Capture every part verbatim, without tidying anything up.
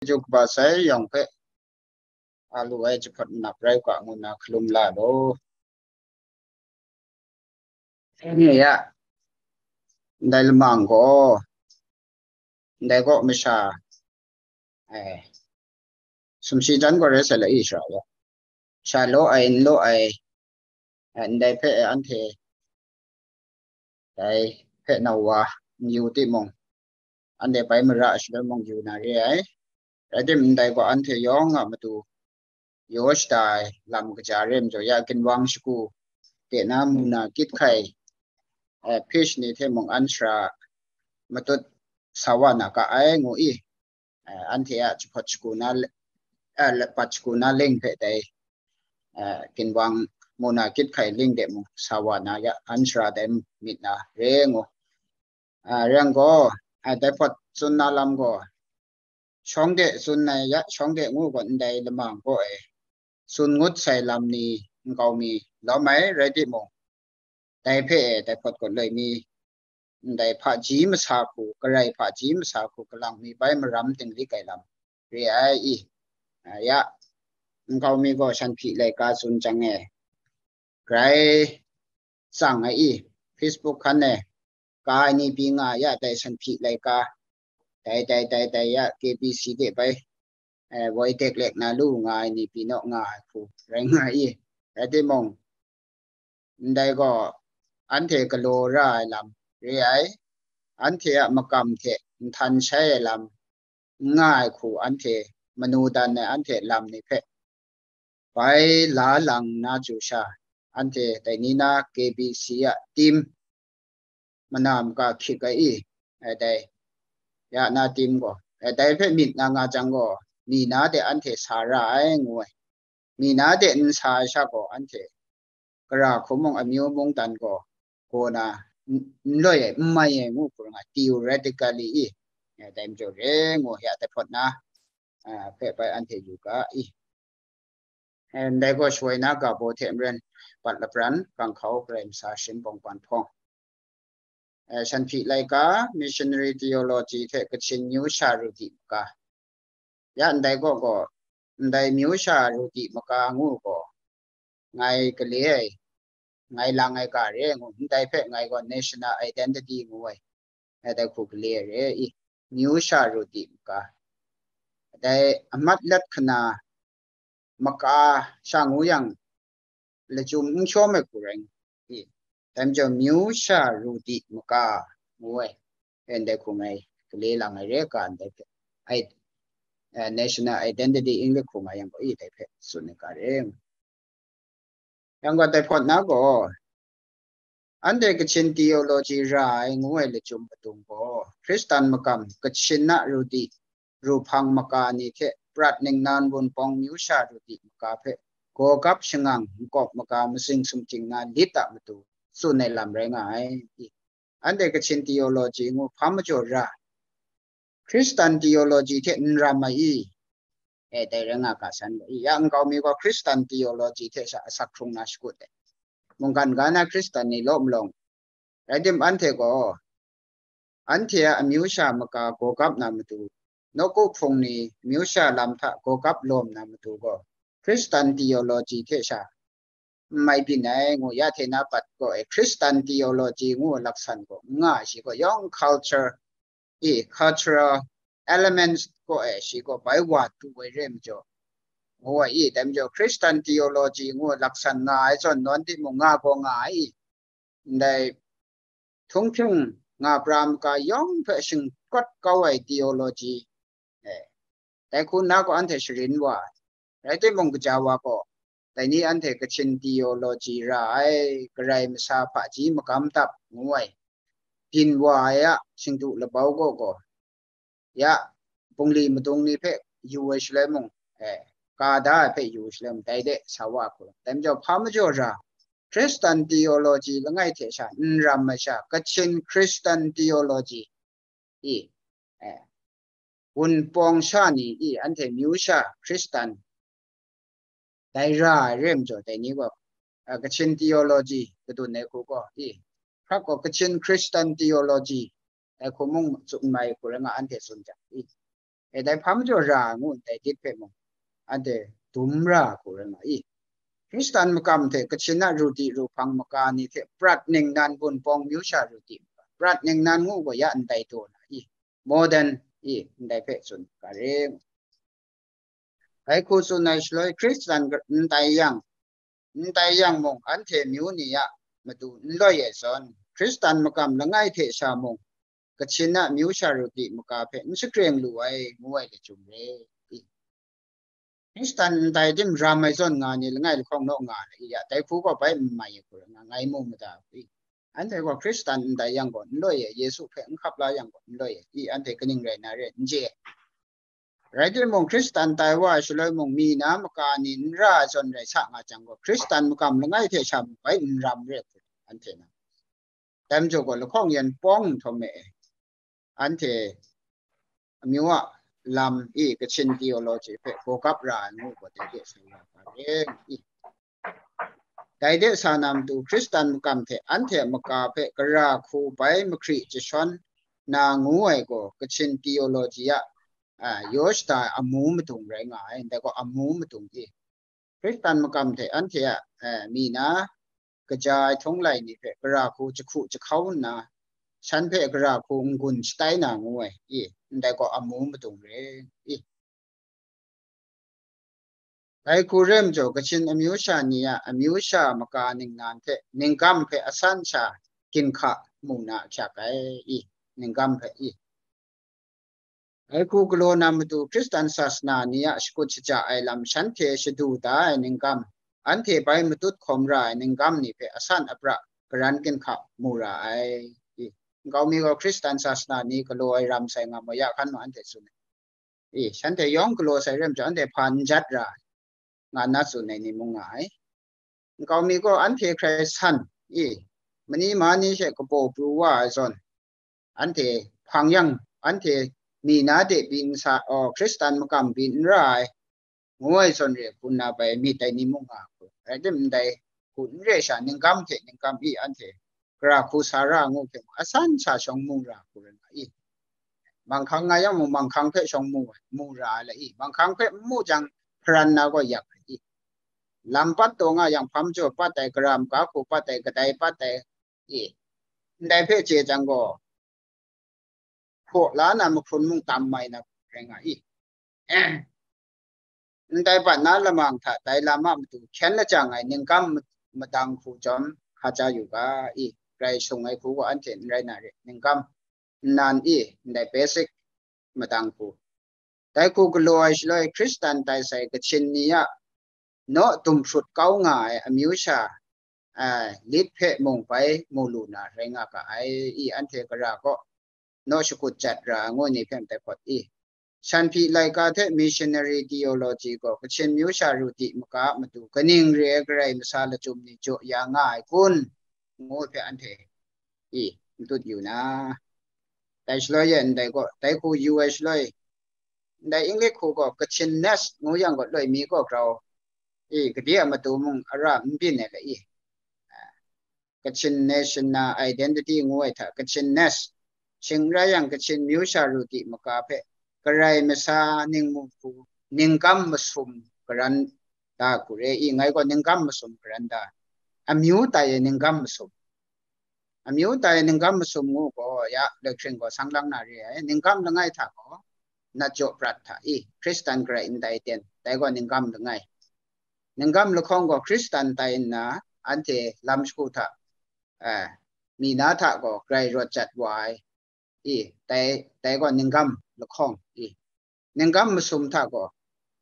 Juk ba sai yawng hpe a lu ai jahpawt manap rai u ga ngu nna hkalum la law. Nye ya, ndai lamang gaw, ndai gaw masha, eh, sumshi jan gaw rai sai la i shara ya, sha law ai, n law ai, eh, ndai hpe anhte dai hpe nau wa n yu timung, anhte bai mara shaloi mung yu na re ai. Rai timung, ndai gaw anhte yawng a matu yaw shada ai lam kaja re majaw, ya ginwang shagu de na muna kyit hkai, eh, page ni hte mung an shara matut sa wa na ga ai ngu i, eh, anhte a jahpawt shagu na, eh, lapat shagu na ling hpe dai, eh, ginwang muna kyit hkai ling de mung sa wa na ya, an shara dai myit na re ngu. Ah, rai yang gaw, ah, dai hpawt tsun na lam gaw, shawng de tsun ai ya, shawng de ngu gaw ndai lamang gaw e, tsun ngut sai lam ni nkau mi lawm ai rai timung, dai hpe e, dai hpawt gaw loi mi, ndai hpaji masa hku, garai hpaji masa hku, kalang mi bai maram dinglik ai lam re ai i, a, ya, nkau mi gaw shanhpyi laika tsun jang e, grai tsang ai i, Facebook hkan e, ka ai ni pyi nga ya, dai shanhpyi laika, dai, dai, dai, dai ya, K B C de bai, eh, woi dek lek na lu nga ai ni pyi naw nga ai hku rai nga i. Rai timung, ndai gaw anhte galaw ra ai lam re ai, anhte a makam hte nhtan shai ai lam n nga ai hku anhte manu dan ai anhte lam ni hpe bai la lang na chyu sha, anhte dai ni na K B C a tim mana maka hkyik ai i, eh, dai ya na tim gaw, eh, dai hpe myit na nga jang gaw, mi na de anhte sa ra ai ngu ai. Mi na de n sa ai sha gaw, anhte gara hku mung amyu mungdan gaw, gaw na, n-, n loi ai, n mai ai ngu hku rai nga, theoretically i, eh, dai majaw re ngu ya dai hpawt na, ah, hpe bai anhte yu ga i. Eh, ndai gaw shawai na ga baw hte maren, pat lapran, ganghkau, Karai Masa, shim bawng ban hpawng. Eh, shanhpyi laika, missionary theology hte Kachin myu sha ru di maka. Ya ndai gaw gaw, ndai myu sha ru di maka ngu gaw, ngai gale ai, ngai lang ai ga re ngu, ndai hpe ngai gaw national identity ngu ai, eh, dai hku gale ai re i, myu sha ru di maka. Dai amat lat hkana maka sha ngu yang, lachyum n shawm ai hku rai ngu i, dai majaw myu sha ru di maka ngu ai, ndai hku ngai gale lang ai re ga ndai hpe, ai, eh, national identity English hku nga yang gaw i, dai hpe tsun ai ga re ngu. Yang gaw dai hpawt na gaw, anhte Kachin theology ra ai ngu ai lachyum padung gaw, Hkristan makam Kachin a ru di, ru hpang maka ni hte prat ningnan Wunpawng myu sha ru di maka hpe gaw gap shangang nkawp maka matsing sumching na lit a matu tsun ai lam rai nga ai. Anhte Kachin theology ngu hpa majaw ra, Hkristan theology hte n ram ai i? E, dai rai nga ga san ga i, ya nkau mi gaw Hkristan theology hte sha asak hkrung na shakut ai. Mungkan ga na Hkristan ni law malawng, rai tim, anhte gaw, anhte a amyu sha maka gaw gap na matu, nawku hpung ni amyu sha lam hta gaw gap lawm na matu gaw, Hkristan theology hte sha n mai byin ai ngu ya hte na pat gaw e, Hkristan theology ngu laksan gaw n nga ai shi gaw, yawng culture i, cultural elements gaw e, shi gaw bai wa tu ai re majaw, ngu ai i, dai majaw Hkristan theology ngu laksan nga ai zawn nawn timung nga gaw nga ai i, ndai htunghking nga pra maka yawng hpe shingkawt kau ai theology, e, dai hku nna gaw anhte sharin wa ai. Rai timung, kaja wa gaw, dai ni anhte Kachin theology ra ai, Karai Masa hpaji magam tap ngu ai, byin wa ai a shingdu labau gaw gaw, ya, bungli madung ni hpe yu ai shaloi mung, e, ka da ai hpe yu ai shaloi mung, dai de sa wa hku. Dai majaw, hpa majaw ra, Hkristan theology langai hte sha n ram ai sha, Kachin Hkristan theology i, e, Wunpawng sha ni i, anhte myu sha Hkristan dai ra ai re majaw, dai ni gaw, a, Kachin theology kadun ai hku gaw i, hkrak gaw Kachin Hkristan theology ai hku mung tsun mai hku rai nga, anhte tsun jang i, E, dai hpa majaw ra ngu ndai dit hpe mung, anhte dum ra hku rai nga i. Hkristan makam hte Kachin a ru di ru hpang maka ni hte prat ningnan bun pawng myu sha ru di, prat ningnan ngu gaw ya ndai daw na i, modern i, ndai hpe tsun ga re. Dai hku tsun ai shaloi Hkristan n tai yang, n tai yang mung, anhte myu ni a matu n loi ai zawn, Hkristan makam langai hte sha mung, Kachin a myu sha ru di maka hpe n shakreng lu ai, ngu ai lachyum re i. Hkristan n tai tim ram ai zawn nga ni langai lahkawng naw nga ai ya, dai hku gaw bai n mai ai hku rai nga, ngai mu mada hku i. Anhte gaw Hkristan n tai yang gaw n loi e, Yesu hpe n hkap la yang gaw n loi e, i anhte kaning rai na re, n chye. Rai timung, Hkristan tai wa ai shaloi mung, mi na maka ni n ra ai zawn rai sa nga jang gaw, Hkristan makam langai hte sha mung bai n ram re hku anhte na. Dai majaw gaw lahkawng yan pawng nhtawm me e, anhte amyu a lam i Kachin theology hpe gaw gap ra ai ngu gaw dai de sa ya ga re i. Dai de sa na matu Hkristan makam hte anhte a maka hpe gara hku bai mahkri jashawn na ngu ai gaw Kachin theology a, a, yaw shada ai amu madung rai nga ai, ndai gaw amu madung i. Hkristan makam hte anhte a, e, mi na kaja ai htung lai ni hpe gara hku jahku jahkau nna, shan hpe gara hku n-gun shatai na ngu ai i, ndai gaw amu madung re i. Dai hku re majaw, Kachin amyu sha ni a amyu sha maka ningnan hte ningkam hpe asan sha ginhka mu na ahkyak ai i, ningkam hpe i. Dai hku galaw na matu Hkristan sasana ni a shakut shaja ai lam shanhte shadu da ai ningkam, anhte bai matut hkawm ra ai ningkam ni hpe asan apra garan ginhka mu ra ai i. Nkau mi gaw Hkristan sasana ni galaw ai ram sai nga maw ya hkan mung anhte tsun ai. I, shanhte yawng galaw sai re majaw, anhte hpa n jat ra ai, nga na tsun ai ni mung nga ai. Nkau mi gaw anhte hkrai san i, mani ma ni she kabaw pru wa ai zawn, anhte hpang yang, anhte mi na de byin sa, aw, Hkristan makam byin n ra ai, ngu ai zawn re hku nna bai myit ai ni mung nga hku. Rai timung, ndai hku n re sha, ningkam hte ningkam i anhte gara hku sa ra ngu hpe, asan sha shawng mu ra hku rai nga i. Manghkang nga yang mung, manghkang hpe shawng mu, mu ra ai la i. Manghkang hpe n mu jang, hparan na gaw yak ai i. Lam pat taw nga yang, hpa majaw pat ai, gara maga hku pat ai, kadai pat ai i. Ndai hpe chye jang gaw, hpaw la na mahkrun mung tam mai na rai nga i. Ndai bat na lamang hta dai lam a matu hkyen lajang ai ningkam madang hku chyawm hkaja yu ga i, grai shung ai hku gaw anhte n rai na re, ningkam nnan i, ndai basic madang hku. Dai hku galaw ai shaloi Hkristan tai sai Kachin ni a naw dumhprut kau nga ai amyu sha, a, lit hpe mung bai mu lu na rai nga ga ai i, anhte gara gaw naw shakut jat ra ngu ni hpe ndai hpawt i. Shanhpyi laika hte missionary theology gaw Kachin myu sha ru di maga a matu kaning re ai Karai Masa lachyum ni jaw ya nga ai kun, ngu hpe anhte i, n tut yu na. Dai shaloi e ndai gaw, dai hku yu ai shaloi, ndai English hku gaw Kachin ness ngu yang gaw, loi mi gaw grau i, kade a matu mung ara n byin ai la i. Kachin nation na identity ngu ai hta, Kachin ness, shing rai yang Kachin myu sha ru di maga hpe Karai Masa ningmu hku, ningkam masum karan da hku re i, ngai gaw ningkam masum karan da, amyu tai ai ningkam masum. Amyu tai ai ningkam masum ngu gaw, ya, loi hkring gaw sang lang na re ai, ningkam langai hta gaw, nat jaw prat hta i, Hkristan garai ndai ten, dai gaw ningkam langai. Ningkam lahkawng gaw Hkristan tai nna, anhte lam shagu hta, eh, mi na hta gaw grai rawt jat wa ai i, dai, dai gaw ningkam lahkawng i. Ningkam masum hta gaw,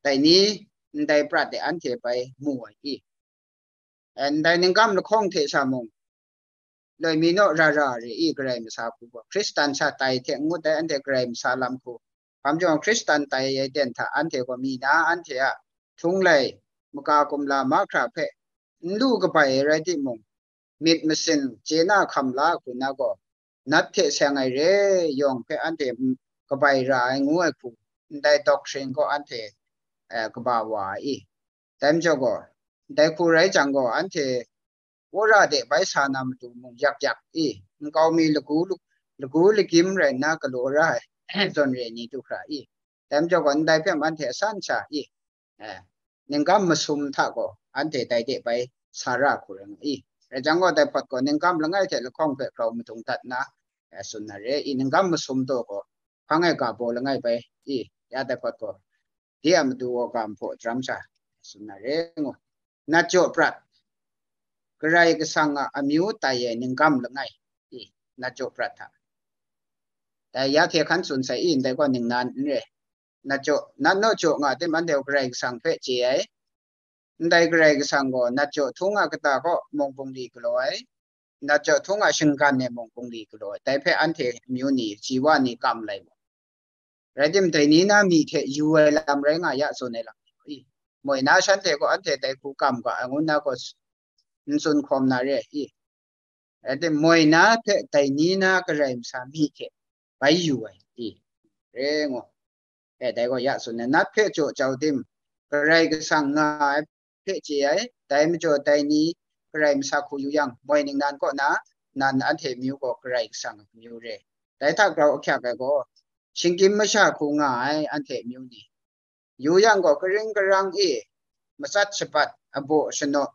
dai ni ndai prat de anhte bai mu ai i. Eh, ndai ningkam lahkawng hte sha mung, loi mi naw ra ra re i, Karai Masa hku gaw, Hkristan sha tai hte n ngut ai, anhte Karai Masa lam hku. Hpa majaw yang, Hkristan tai ai ten hta anhte gaw mi na anhte a htung lai, maka kumla mahkra hpe n lu kabai ai rai timung, myit masin chye na hkam la hku na gaw, nat hte seng ai re yawng hpe anhte kabai ra ai ngu ai hku, ndai doctrine gaw anhte, eh, kaba wa ai i. Dai majaw gaw, dai hku rai jang gaw, anhte wora de bai sa na matu mung yak yak i, nkau mi lagu, lagu lagyim rai nna galaw ra ai zawn re ni du hkra i. Dai majaw gaw ndai hpe mung anhte asan sha i, eh, ninggam masum hta gaw anhte dai de bai sa ra hku rai nga i. Rai jang gaw dai hpawt gaw ninggam langai hte lahkawng hpe grau madung dat nna, eh, tsun na re i, ninggam masum taw gaw hpang e ga baw langai bai i, ya dai hpawt gaw de a matu gaw ga mahpaw jaram sha tsun na re ngu. Nat jaw prat, Karai Kasang a amyu tai ai ninggam langai i, nat jaw prat hta. Dai ya hte hkan tsun sai i, ndai gaw ningnan n re. Nat jaw, nat naw jaw nga tim anhte gaw Karai Kasang hpe chye ai. Ndai Karai Kasang gaw nat jaw htung a kata kaw mung bungli galaw ai. Nat jaw htung a shinggan e mung bungli galaw ai. Dai hpe anhte amyu ni, ji wa ni kam lai mu. Rai tim, dai ni na myi hte yu ai lam rai nga ya tsun ai lam i. Moi na shanhte gaw anhte dai hku kam ga ai ngu nna gaw n tsun hkawm na re i. Rai tim, moi na hte dai ni na Karai masa myi hte bai yu ai i. Re ngu. E, dai gaw ya tsun ai, nat hpe jaw jau tim, Karai Kasang nga ai hpe chye ai, dai majaw dai ni Karai masa hku yu yang, moi ningnan kaw na, nan anhte amyu gaw Karai Kasang a amyu re. Dai hta grau ahkyak ai gaw, shinggyim masha hku nga ai anhte amyu ni. Yu yang gaw karing karang e, matsat shabat, abaw shanaw,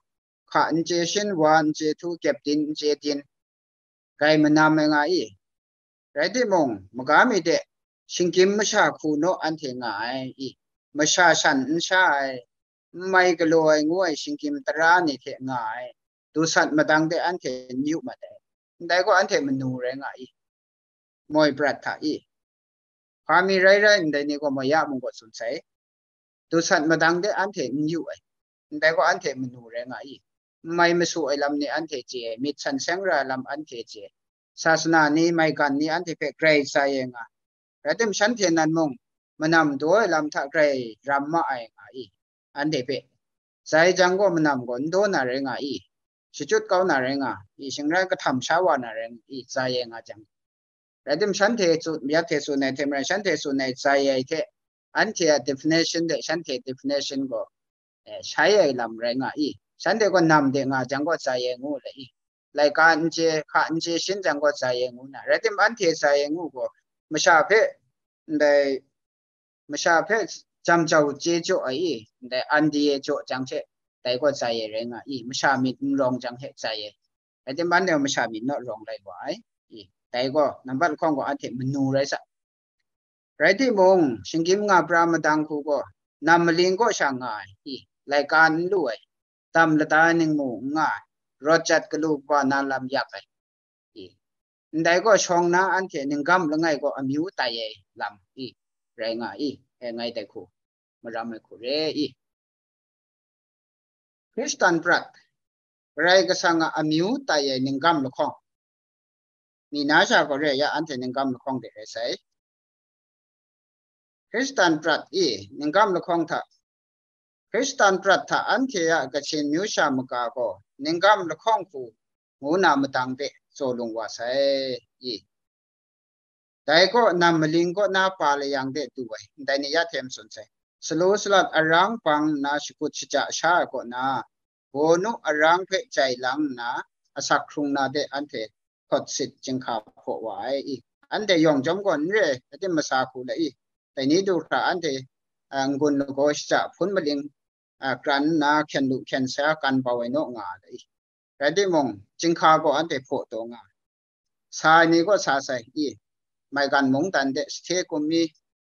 hka n chye shin, wa n chye htu, kyepdin n chye din, gai manam ai nga i. Rai timung, maga mi de, shinggyim masha hku naw anhte nga ai i, masha shan n sha ai, n mai galaw ai ngu ai shinggyim tara ni hte nga ai, dusat madang de anhte n yu mat ai. Ndai gaw anhte manu rai nga i, moi prat hta i. Hpa mi rai rai, ndai ni gaw moi ya mung gaw tsun sai. Dusat madang de anhte n yu ai. Ndai gaw anhte manu rai nga i. N mai masu ai lam ni anhte chye ai, myit san seng ra ai lam anhte chye ai. Sasana ni, maigan ni anhte hpe grai sai ai nga. Rai tim, shanhte nan mung, manam daw ai lam hta grai ram ma ai nga i, anhte hpe. Sai jang gaw manam gaw n daw na rai nga i, shachyut kau na rai nga i, shingrai kahtam sha wa na rai nga i, sai ai nga jang. Rai tim, shanhte tsun, ya hte tsun ai hte maren, shanhte tsun ai sai ai hte, anhte a definition de shanhte definition gaw, eh, shai ai lam rai nga i. Shanhte gaw nam de nga jang gaw sai ai ngu le i. Laika n chye, hka n chye shin jang gaw sai ai ngu na. Rai tim, anhte sai ai ngu gaw, masha hpe, ndai, masha hpe jam jau chye jaw ai i, ndai, andi e jaw jang hte, dai gaw sai ai rai nga i, masha myit n rawng jang hte sai ai. Rai tim, anhte masha myit naw rawng lai wa ai i, dai gaw, nambat lahkawng gaw anhte manu rai sa. Rai timung, shinggyim nga pra madang hku gaw, nam maling kaw sha nga ai i, laika n lu ai, dam lata ai ningmu n nga ai, rawt jat galu kaba na lam yak ai i. Ndai gaw shawng na anhte ninggam langai gaw amyu tai ai lam i, rai nga i, e ngai dai hku, maram ai hku re i. Hkristan prat, Karai Kasang a amyu tai ai ninggam lahkawng. Mi na sha gaw re ya, anhte ninggam lahkawng de rai sai. Hkristan prat i, ninggam lahkawng hta, Hkristan prat hta anhte a kachin amyu sha maga gaw, ninggam lahkawng hku ngu na madang de tsaw lung wa sai i. Dai gaw nam maling kaw na pa layang de du ai, ndai ni ya hte tsun sai. Salu salat arang bang nna shakut shaja sha ai kaw na, bawnu arang hpe jai lang nna, asak hkrung na de anhte hkawt sit jinghka hpaw wa ai i. Anhte yawng chyawm gaw n re, atim masa hku la i. Dai ni du hkra anhte, a, n-gun lagaw shaja hpun maling, a, kran nna hkyen lu hkyen sa kan bau ai naw nga la i. Rai timung, jinghka gaw anhte hpaw taw nga ai. Sa ai ni gaw sa sai i, maigan mungdan de sahte kum mi,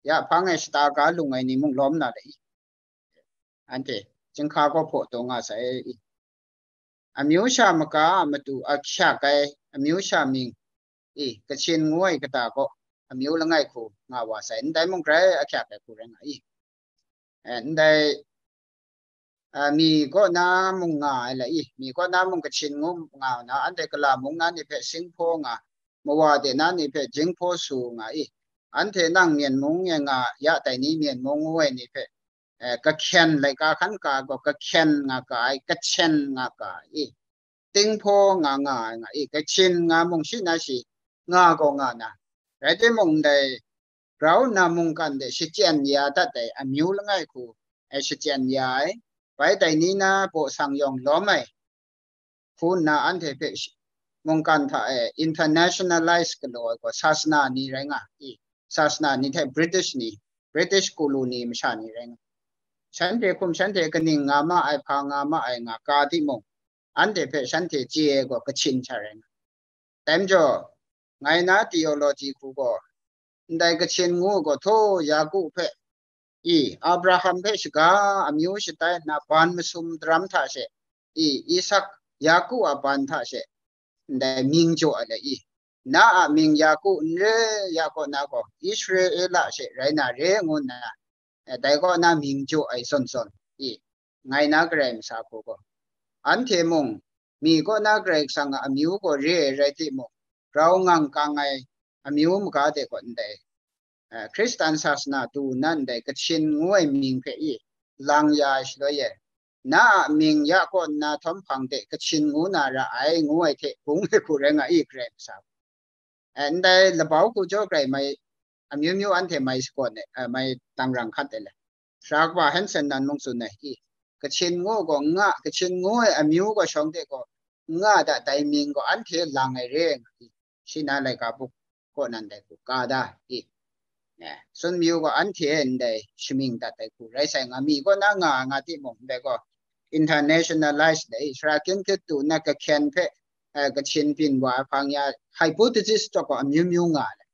ya hpang e shata ga lung ai ni mung lawm na le i. Anhte jinghka gaw hpaw taw nga sai i. Amyu sha maga a matu ahkyak ai amyu sha mying i, kachin ngu ai kata gaw amyu langai hku nga wa sai, ndai mung grai ahkyak ai hku rai nga i. Eh, ndai, ah, mi kaw na mung nga ai la i, mi kaw na mung kachin ngu nga na, anhte kala mung na ni hpe singhpaw nga, mawa de na ni hpe jinghpaw su nga i, anhte nang myen mung e nga ya tai ni, myen mung ngu ai ni hpe, eh, kahkyen laika hkan ka gaw kahkyen nga ka ai, kahkyen nga ka ai i, tinghpaw nga nga ai nga i, kachin nga mung shi na shi nga gaw nga na, rai timung, ndai grau nna mungkan de shachyen ya dat ai amyu langai hku, eh, shachyen ya ai, bai dai ni na baw sang yawng lawm ai, hku nna anhte hpe shi-, mungkan hta e internationalize galaw ai gaw sasana ni rai nga i, sasana ni hte British ni, British colony masha ni rai nga. Shanhte hkum shanhte kaning nga ma ai, hpa nga ma ai nga ka timung, anhte hpe shanhte chye ai gaw Kachin sha rai nga. Dai majaw, ngai na theology hku gaw, ndai Kachin ngu gaw, htaw Yaku hpe, i, Abraham hpe shaga amyu shatai nna ban masum daram hta she, i, Isak, Yaku a ban hta she, ndai mying jaw ai le, i, na a mying Yaku n re ya kaw na gaw, Israela she rai na re ngu nna, eh, dai kaw na mying jaw ai zawn zawn, i, ngai na Karai Masa hku gaw, anhte mung, mi kaw na Karai Kasang a amyu gaw re ai rai timung, grau ngang kang ai amyu maga de gaw ndai, eh, Hkristan sasana du nna ndai Kachin ngu ai mying hpe i lang ya ai shaloi e, na a mying ya kaw nna htawm hpang de Kachin ngu na ra ai, ngu ai hte bung ai hku rai nga i, Karai Masa. Eh, ndai labau hku jaw grai mai, amyu myu anhte mai sagawn ai, eh, mai tangrang hkat ai le. Sara kaba Hansen nan mung tsun ai, i, Kachin ngu gaw n nga, Kachin ngu ai amyu gaw shawng de gaw n nga da, dai mying gaw anhte lang ai re nga, i, shi na laika buk kaw nan dai hku ka da, i, eh, Sun Mayu gaw anhte ndai shamying dat ai hku rai sai nga, mi kaw na nga, nga timung, ndai gaw internationalize dai, sara kyin hkrit du nna kahkyen hpe, eh, Kachin byin wa ai hpang ya, hypothesis chyawk gaw amyu myu nga ai.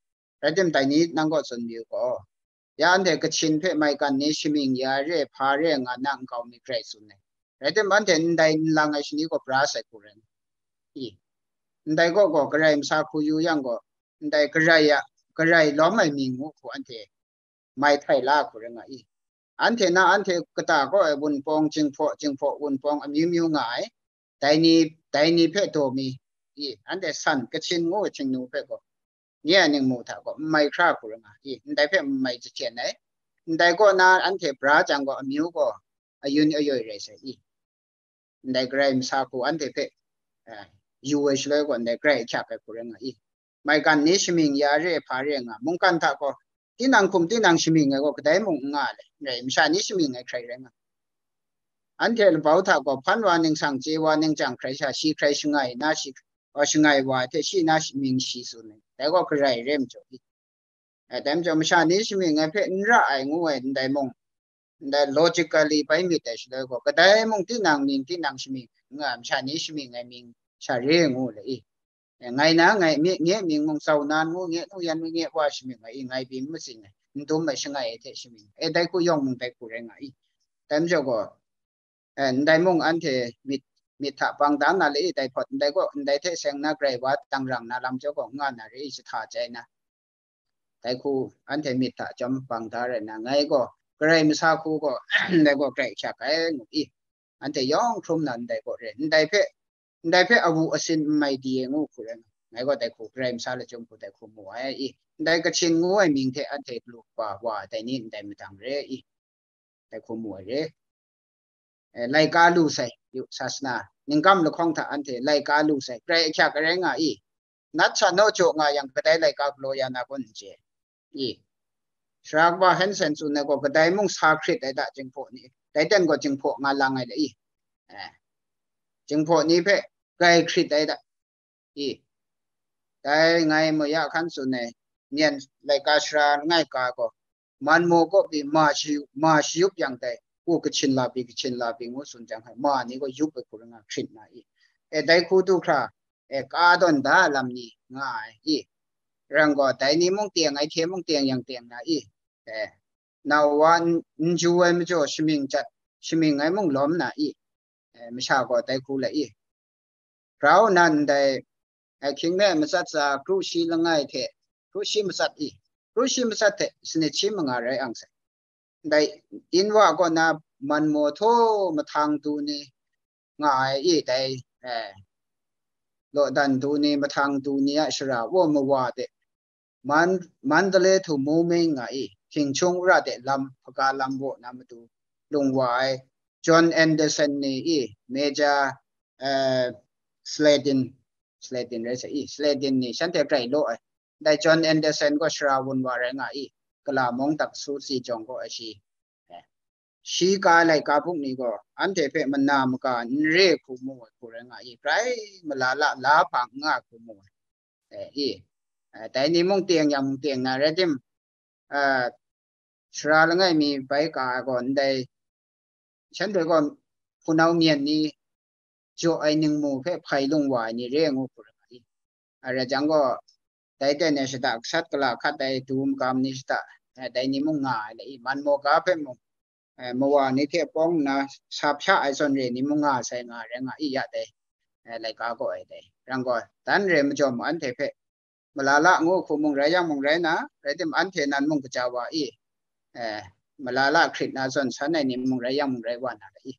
Rai tim, dai ni nang kaw tsun mayu gaw, ya anhte Kachin hpe maigan ni shamying ya re, hpa re nga na nkau mi grai tsun ai. Rai tim, anhte ndai n lang ai shani gaw bra sai hku rai nga. I, ndai kaw gaw Karai Masa hku yu yang gaw, ndai Karai a, Karai lawm ai mying ngu hku anhte mai htai la hku rai nga i. Anhte na anhte kata kaw ai wunpawng, Jinghpaw, Jinghpaw wunpawng amyu myu nga ai, dai ni, dai ni hpe daw mi, i, anhte san Kachin ngu ai Htingnu hpe gaw, nye a ningmu hta gaw n mai hkra hku rai nga i, ndai hpe n mai jahten ai. Ndai kaw na anhte bra jang gaw, amyu gaw ayun ayoi rai sai i. Ndai Karai Masa hku anhte hpe, eh, yu ai shaloi gaw, ndai Karai ahkyak ai hku rai nga i. Maigan ni shamying ya re, hpa re nga, mungkan hta gaw, tinang hkum tinang shamying ai gaw, kadai mung n nga ai le, rai, masha ni shamying ai hkrai rai nga. Anhte labau hta gaw, hpan wa ningsang, chye wa ningchyang hkrai sha, shi hkrai shangai na, shi, wa shangai wa hte shi na mying shi tsun ai, dai gaw Karai re majaw i. Eh, dai majaw, masha ni shamying ai hpe n ra ai ngu ai ndai mung, ndai logically bai myit ai shaloi gaw, kadai mung tinang mying, tinang shamying, nga masha ni shamying ai mying sha re ngu le i. Eh, ngai na, ngai, nye, nye mying mung Zau Nan ngu, nye nu yan ngu, nye wa shamying ai i, ngai byin matsing ai, n dum ai shangai ai hte shamying ai. Eh, dai hku yawng mung dai hku rai nga i. Dai majaw gaw, eh, ndai mung anhte myit, myit hta bang da na le i, dai hpawt, ndai gaw, ndai hte seng na Karai wa tangrang na lam jaw gaw, nga na re i, jahta jai na. Dai hku anhte myit hta chyawm bang da rai na, ngai gaw, Karai Masa hku gaw, ndai gaw Karai ahkyak ai ngu i, anhte yawng hkrum na ndai gaw re, ndai hpe, ndai hpe awu asin n mai di ai ngu hku rai nga, ngai gaw dai hku Karai Masa lachyum hku dai hku mu ai i, ndai Kachin ngu ai mying hte anhte galu kaba wa ai dai ni ndai madang re i, dai hku mu ai re. Eh, laika lu sai, yu, sasana, ningkam lahkawng hta anhte laika lu sai, Karai ahkyak ai rai nga i, nat sha naw jaw nga yang kadai laika galaw ya na kun n chye i. Sara kaba Hansen tsun ai gaw, kadai mung sa hkrit ai da, Jinghpaw ni, dai ten gaw Jinghpaw nga lang ai le i. Eh, Jinghpaw ni hpe grai hkrit ai da i. Dai ngai Maya hkan tsun ai, myen laika sara langai ka gaw, man maw kaw pyi ma shi, ma shayup yang dai, u Kachin la pyi, Kachin la pyi ngu tsun jang, hai ma ni gaw yup ai hku rai nga hkrit na i. E, dai hku du hkra, e, ka dawn da lam ni nga ai i. Rang gaw, dai ni mung teng ai hte mung teng yang teng na i. E, nau wa n, n ju ai majaw shamying jat, shamying ai mung lawm na i. E, masha gaw dai hku lai i. Grau nan ndai, e, hkying me matsat tsa, kru shi langai hte, kru shi matsat i, kru shi matsat hte sanit shi manga rai ang sai. Ndai, Inwa kaw na man maw htaw mahtang du ni nga ai i, dai, e, lawdan du ni, mahtang du ni a shara, wa mawa de, Man, Mandalay hte Moulmein nga i, Htingchung Ura de lam, hpaga lam waw na matu, lung wa ai, John Anderson ni i, Major, eh, Sledin, Sledin rai sa i, Sledin ni shanhte grai law ai. Dai John Anderson gaw shara wun wa rai nga i, Kala mung dak su si jawng gaw ai shi. Eh, shi ka ai laika buk ni gaw, anhte hpe mana maka n re hku mu ai hku rai nga i, grai malala la hpa n nga hku mu ai. Eh, i, eh, dai ni mung teng yang mung teng na rai tim, eh, sara langai mi bai ka ai gaw ndai, shanhte gaw hpunau myen ni jaw ai ningmu hpe hpai lung wa ai ni re ngu hku rai nga i. A rai jang gaw, dai ten e shada gasat gala hkat ai du magam ni shada, eh, dai ni mung nga ai le i, man maw ga hpe mung, eh, mawa ni hte pawng nna sa hpya ai zawn re ni mung nga sai nga rai nga i, ya dai, eh, laika gaw ai dai. Rang gaw, dan re majaw mu anhte hpe, malala ngu hku mung rai yang mung rai na, rai tim anhte nan mung kaja wa i, eh, malala hkrit na zawn san ai ni mung rai yang mung rai wa na i,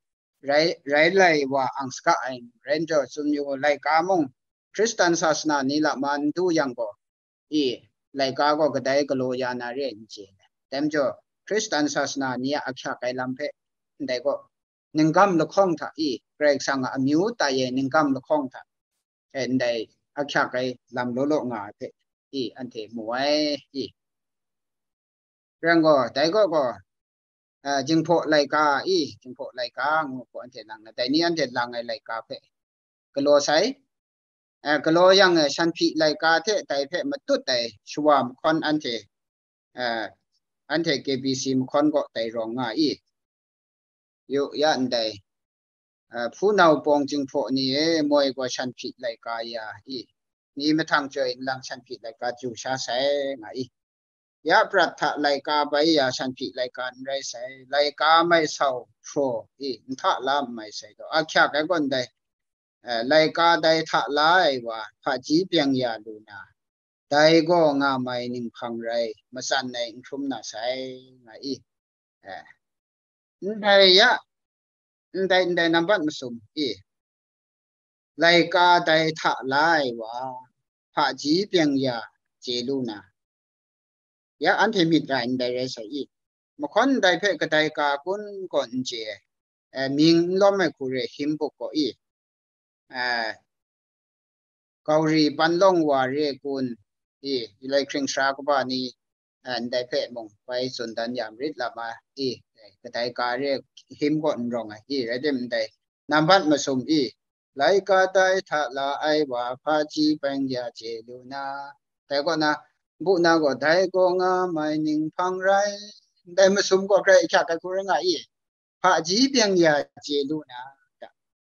rai, rai lai wa ang saga ai rai njaw, tsun yu, laika mung Hkristan sasana ni lama n du yang gaw, i, laika gaw kadai galaw ya na re ai n chye ai. Dai majaw, Hkristan sasana ni a ahkyak ai lam hpe ndai gaw, ninggam lahkawng hta i, Karai Kasang a amyu tai ai ninggam lahkawng hta e ndai ahkyak ai lam law law nga ai hpe i, anhte mu ai i. Rang gaw, dai gaw gaw, ah, Jinghpaw laika i, Jinghpaw laika ngu hku anhte lang na, dai ni anhte lang ai laika hpe galaw sai. Eh, galaw yang e, Shanhpyi laika hte dai hpe matut ai shawa mahkawn anhte, eh, anhte K B C mahkawn gaw dai rawng nga i. Yu ya ndai, eh, hpunau pawng Jinghpaw ni e, moi gaw Shanhpyi laika ya i. Ni mahtang chyoi nlang Shanhpyi laika chyu sha sai nga i. Ya prat hta laika bai ya Shanhpyi laika n rai sai, laika mai sau hpraw i, n hta la n mai sai gaw, ahkyak ai gaw ndai, eh, laika dai hta la ai wa hpaji byeng ya lu na, dai gaw nga mai ninghpang rai, matsan ai n hkrum na sai, nga i. Eh, ndai ya, ndai, ndai nambat masum i, laika dai hta la ai wa, hpaji byeng ya chye lu na, ya anhte myit ra ndai rai sai i. Mahkawn ndai hpe kadai ka kun gaw n chye ai, eh, mying n lawm ai hku re hkying buk gaw i, eh, Gauri panlawng wa re kun i, Ilai hkring sara kaba ni, eh, ndai hpe mung bai tsun dan ya marit lam a i, eh, kadai ka re hkying gaw n rawng ai i, rai tim ndai nambat masum i, laika dai hta la ai wa hpaji byeng ya chye lu na, dai kaw na, bu na gaw dai gaw nga mai ninghpang rai, ndai masum gaw grai ahkyak ai hku rai nga i, hpaji byeng ya chye lu na,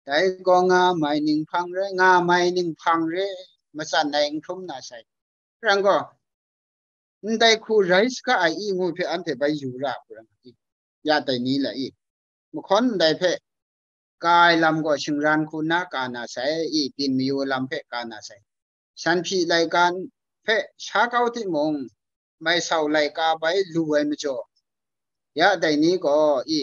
dai gaw nga mai ninghpang rai, nga mai ninghpang re, matsan ai n hkrum na sai. Rang gaw, ndai hku rai saga ai i ngu hpe anhte bai yu ra hku rai nga i, ya dai ni la i. Mahkawn ndai hpe ka ai lam gaw shingran hku nna ka na sai i, byin mayu lam hpe ka na sai. Shanhpyi laika hpe sha kau timung, mai sau laika bai lu ai majaw, ya dai ni gaw i,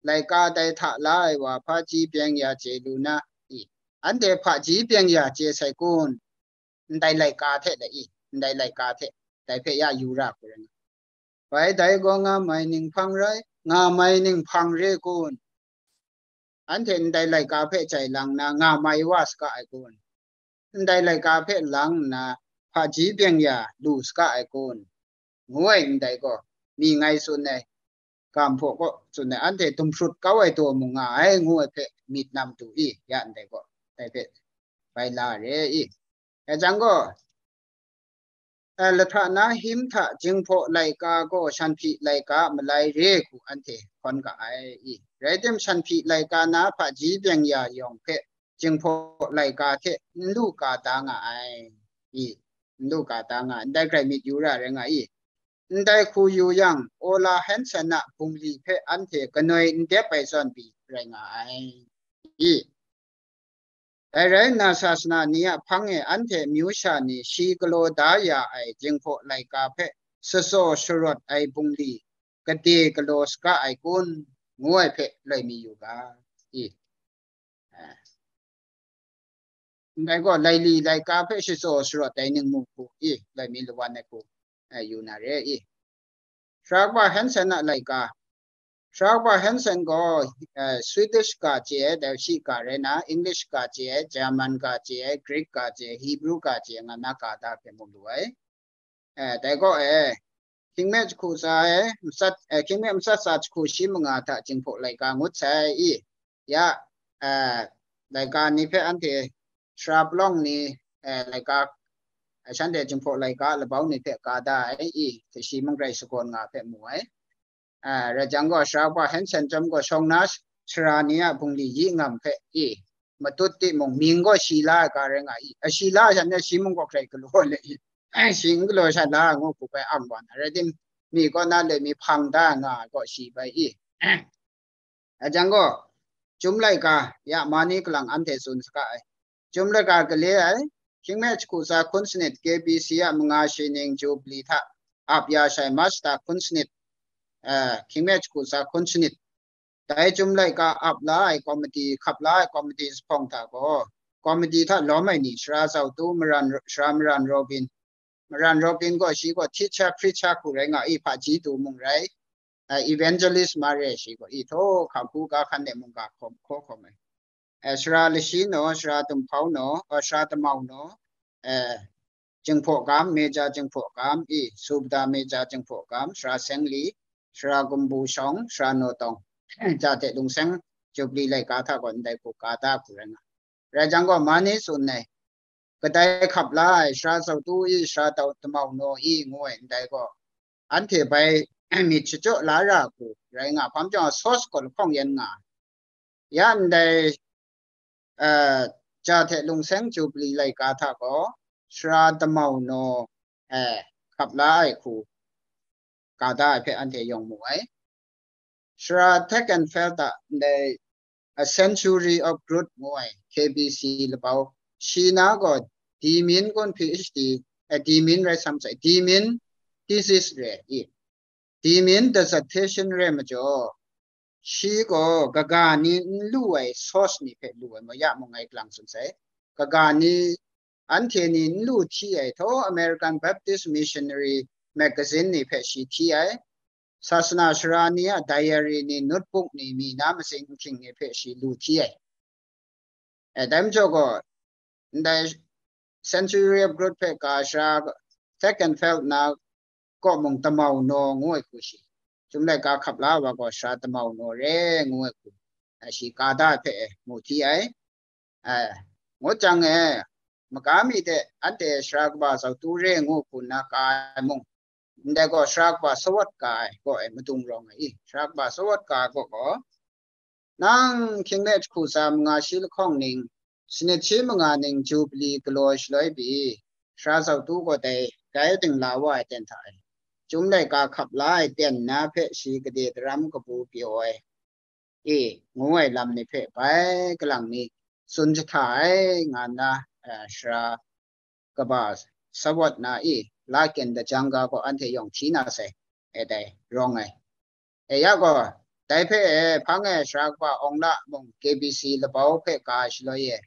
laika dai hta la ai wa hpaji byeng ya chye lu na i, anhte hpaji byeng ya chye sai kun, ndai laika hte le i, ndai laika hte, dai hpe ya yu ra hku rai nga. Bai dai gaw nga mai ninghpang rai, nga mai ninghpang re kun? Anhte ndai laika hpe jai lang nna nga mai wa saga ai kun? Ndai laika hpe lang nna hpaji byeng ya lu saga ai kun? Ngu ai ndai gaw, mi ngai tsun ai, ga hpaw kaw tsun ai, anhte dumhprut kau ai daw mung nga ai, ngu ai hpe myit nam du i, ya ndai gaw, dai hpe bai la re i. Dai jang gaw, eh, lahta na hkying hta Jinghpaw laika gaw Shanhpyi laika a malai re hku anhte hkawn ga ai i. Rai tim, Shanhpyi laika na hpaji byeng ya yawng hpe Jinghpaw laika hte n lu ka da nga ai i, n lu ka da nga ai, ndai grai myit yu ra rai nga i. Ndai hku yu yang, Ola Hanson a bungli hpe anhte kanoi n dep ai zawn pyi rai nga ai i. Dai rai nna, sasana ni a hpang e anhte amyu sha ni shi galaw da ya ai Jinghpaw laika hpe shatsaw sharawt ai bungli gade galaw saga ai kun, ngu ai hpe loi mi yu ga, i. Ndai gaw, laili laika hpe shatsaw sharawt ai ningmu hku i, loi mi lawan ai hku, eh, yu na re i. Sara kaba Hanson a laika. Sara kaba Hanson gaw, eh, Swedish ga chye ai, dai shi ga rai na, English ga chye ai, German ga chye ai, Greek ga chye ai, Hebrew ga chye ai, nga na ga da hpe mu lu ai. Eh, dai gaw e, hkying me jahku tsa e, matsat, eh, hkying me matsat tsa jahku shi manga hta Jinghpaw laika ngut sai i, ya, eh, laika ni hpe anhte sara palawng ni, eh, laika, eh, shanhte Jinghpaw laika labau ni hpe ka da ai i, hte shi mung rai shakawn nga hpe mu ai. A, rai jang gaw, Sara kaba Hanson chyawm gaw shawng na sara ni a bungli yi ngam hpe i, matut timung, mying gaw shi la ai ga rai nga i, a shi la ai sha ni shi mung gaw hkrai galaw le i, shi n galaw sha la ai ngu hku bai ang wa na, rai tim, mi kaw na le mi hpang da nga ai gaw shi bai i. A jang gaw, Chyum laika ya ma ni kalang anhte tsun saga ai. Chyum laika gale ai, hkying me jahku tsa hkun sanit K B C a manga shi ning Jubilee hta ap ya shai March ta hkun sanit, eh, hkying me jahku tsa hkun sanit. Dai Chyum laika ap la ai komiti, hkap la ai komiti zuphpawng hta gaw, komiti hta lawm ai ni, Sara Zautu, Maran, Sara Maran Robin, Maran Robin gaw shi gaw teacher, preacher hku rai nga i, hpaji tu mung rai, eh, evangelist ma re shi gaw i, htaw hka hku ga hkan de mungga hkawm, hkaw hkawm ai. Eh, Sara Lashi naw, Sara Tumhpau naw, eh, Sara Tamau naw, eh, Jinghpaw Gam, Major Jinghpaw Gam i, Subedar Major Jinghpaw Gam, Sara Sengli, Sara Gumbu Shawng, Sara Naw Tawng, ja hte lungseng Jubilee laika hta gaw ndai hku ka da hku rai nga. Rai jang gaw, ma ni tsun ai, kadai hkap la ai, Sara Zautu i, Sara Tau, Tamau Naw i, ngu ai ndai gaw, anhte bai myit shachyaw la ra hku rai nga, hpang jang source gaw lahkawng yan nga. Ya ndai, eh, ja hte lungseng Jubilee laika hta gaw, Sara Tamau Naw, eh, hkap la ai hku ka da ai hpe anhte yawng mu ai. Sara Thakkenfeld a ndai, a Century of Growth ngu ai K B C labau, shi na gaw Dimin kun P H D, eh, Dimin rai sam sai, Dimin thesis re i, Dimin dissertation re majaw, shi gaw kaga ni n lu ai source ni hpe lu ai, ma ya mung ngai kalang tsun sai. Kaga ni, anhte ni n lu hti ai htaw, American Baptist Missionary Magazine ni hpe shi hti ai. Sasana sara ni a diary ni, notebook ni, mi na matsing nhkying ni hpe shi lu hti ai. E, dai majaw gaw, ndai Century of Growth hpe ka Sara Thakkenfeld na kaw mung Tamau Naw ngu ai hku shi, Chyum laika hkap la wa gaw Sara Tamau Naw re ngu ai hku, a, shi ka da ai hpe e, mu hti ai. A, ngut jang e, maga mi de anhte Sara kaba Zautu re ngu hku nna ka ai mung, ndai gaw Sara kaba Sawat ka ai gaw e madung rawng ai i, Sara kaba Sawat ka ai gaw gaw, nang hkying me jahku tsa manga shi lahkawng ning, sanit shi manga ning Jubilee galaw shaloi pyi, Sara Zautu gaw dai, dai dingla wa ai ten hta e, Chyum laika hkap la ai ten na hpe shi gade daram kabu pyaw ai, e, ngu ai lam ni hpe bai kalang ni tsun jahta ai, nga nna, eh, Sara kaba Sawat na i, la kyen da jang ga gaw anhte yawng hti na sai, e dai rawng ai. E ya gaw, dai hpe e hpang e Sara kaba Awng La mung K B C labau hpe ka ai shaloi e,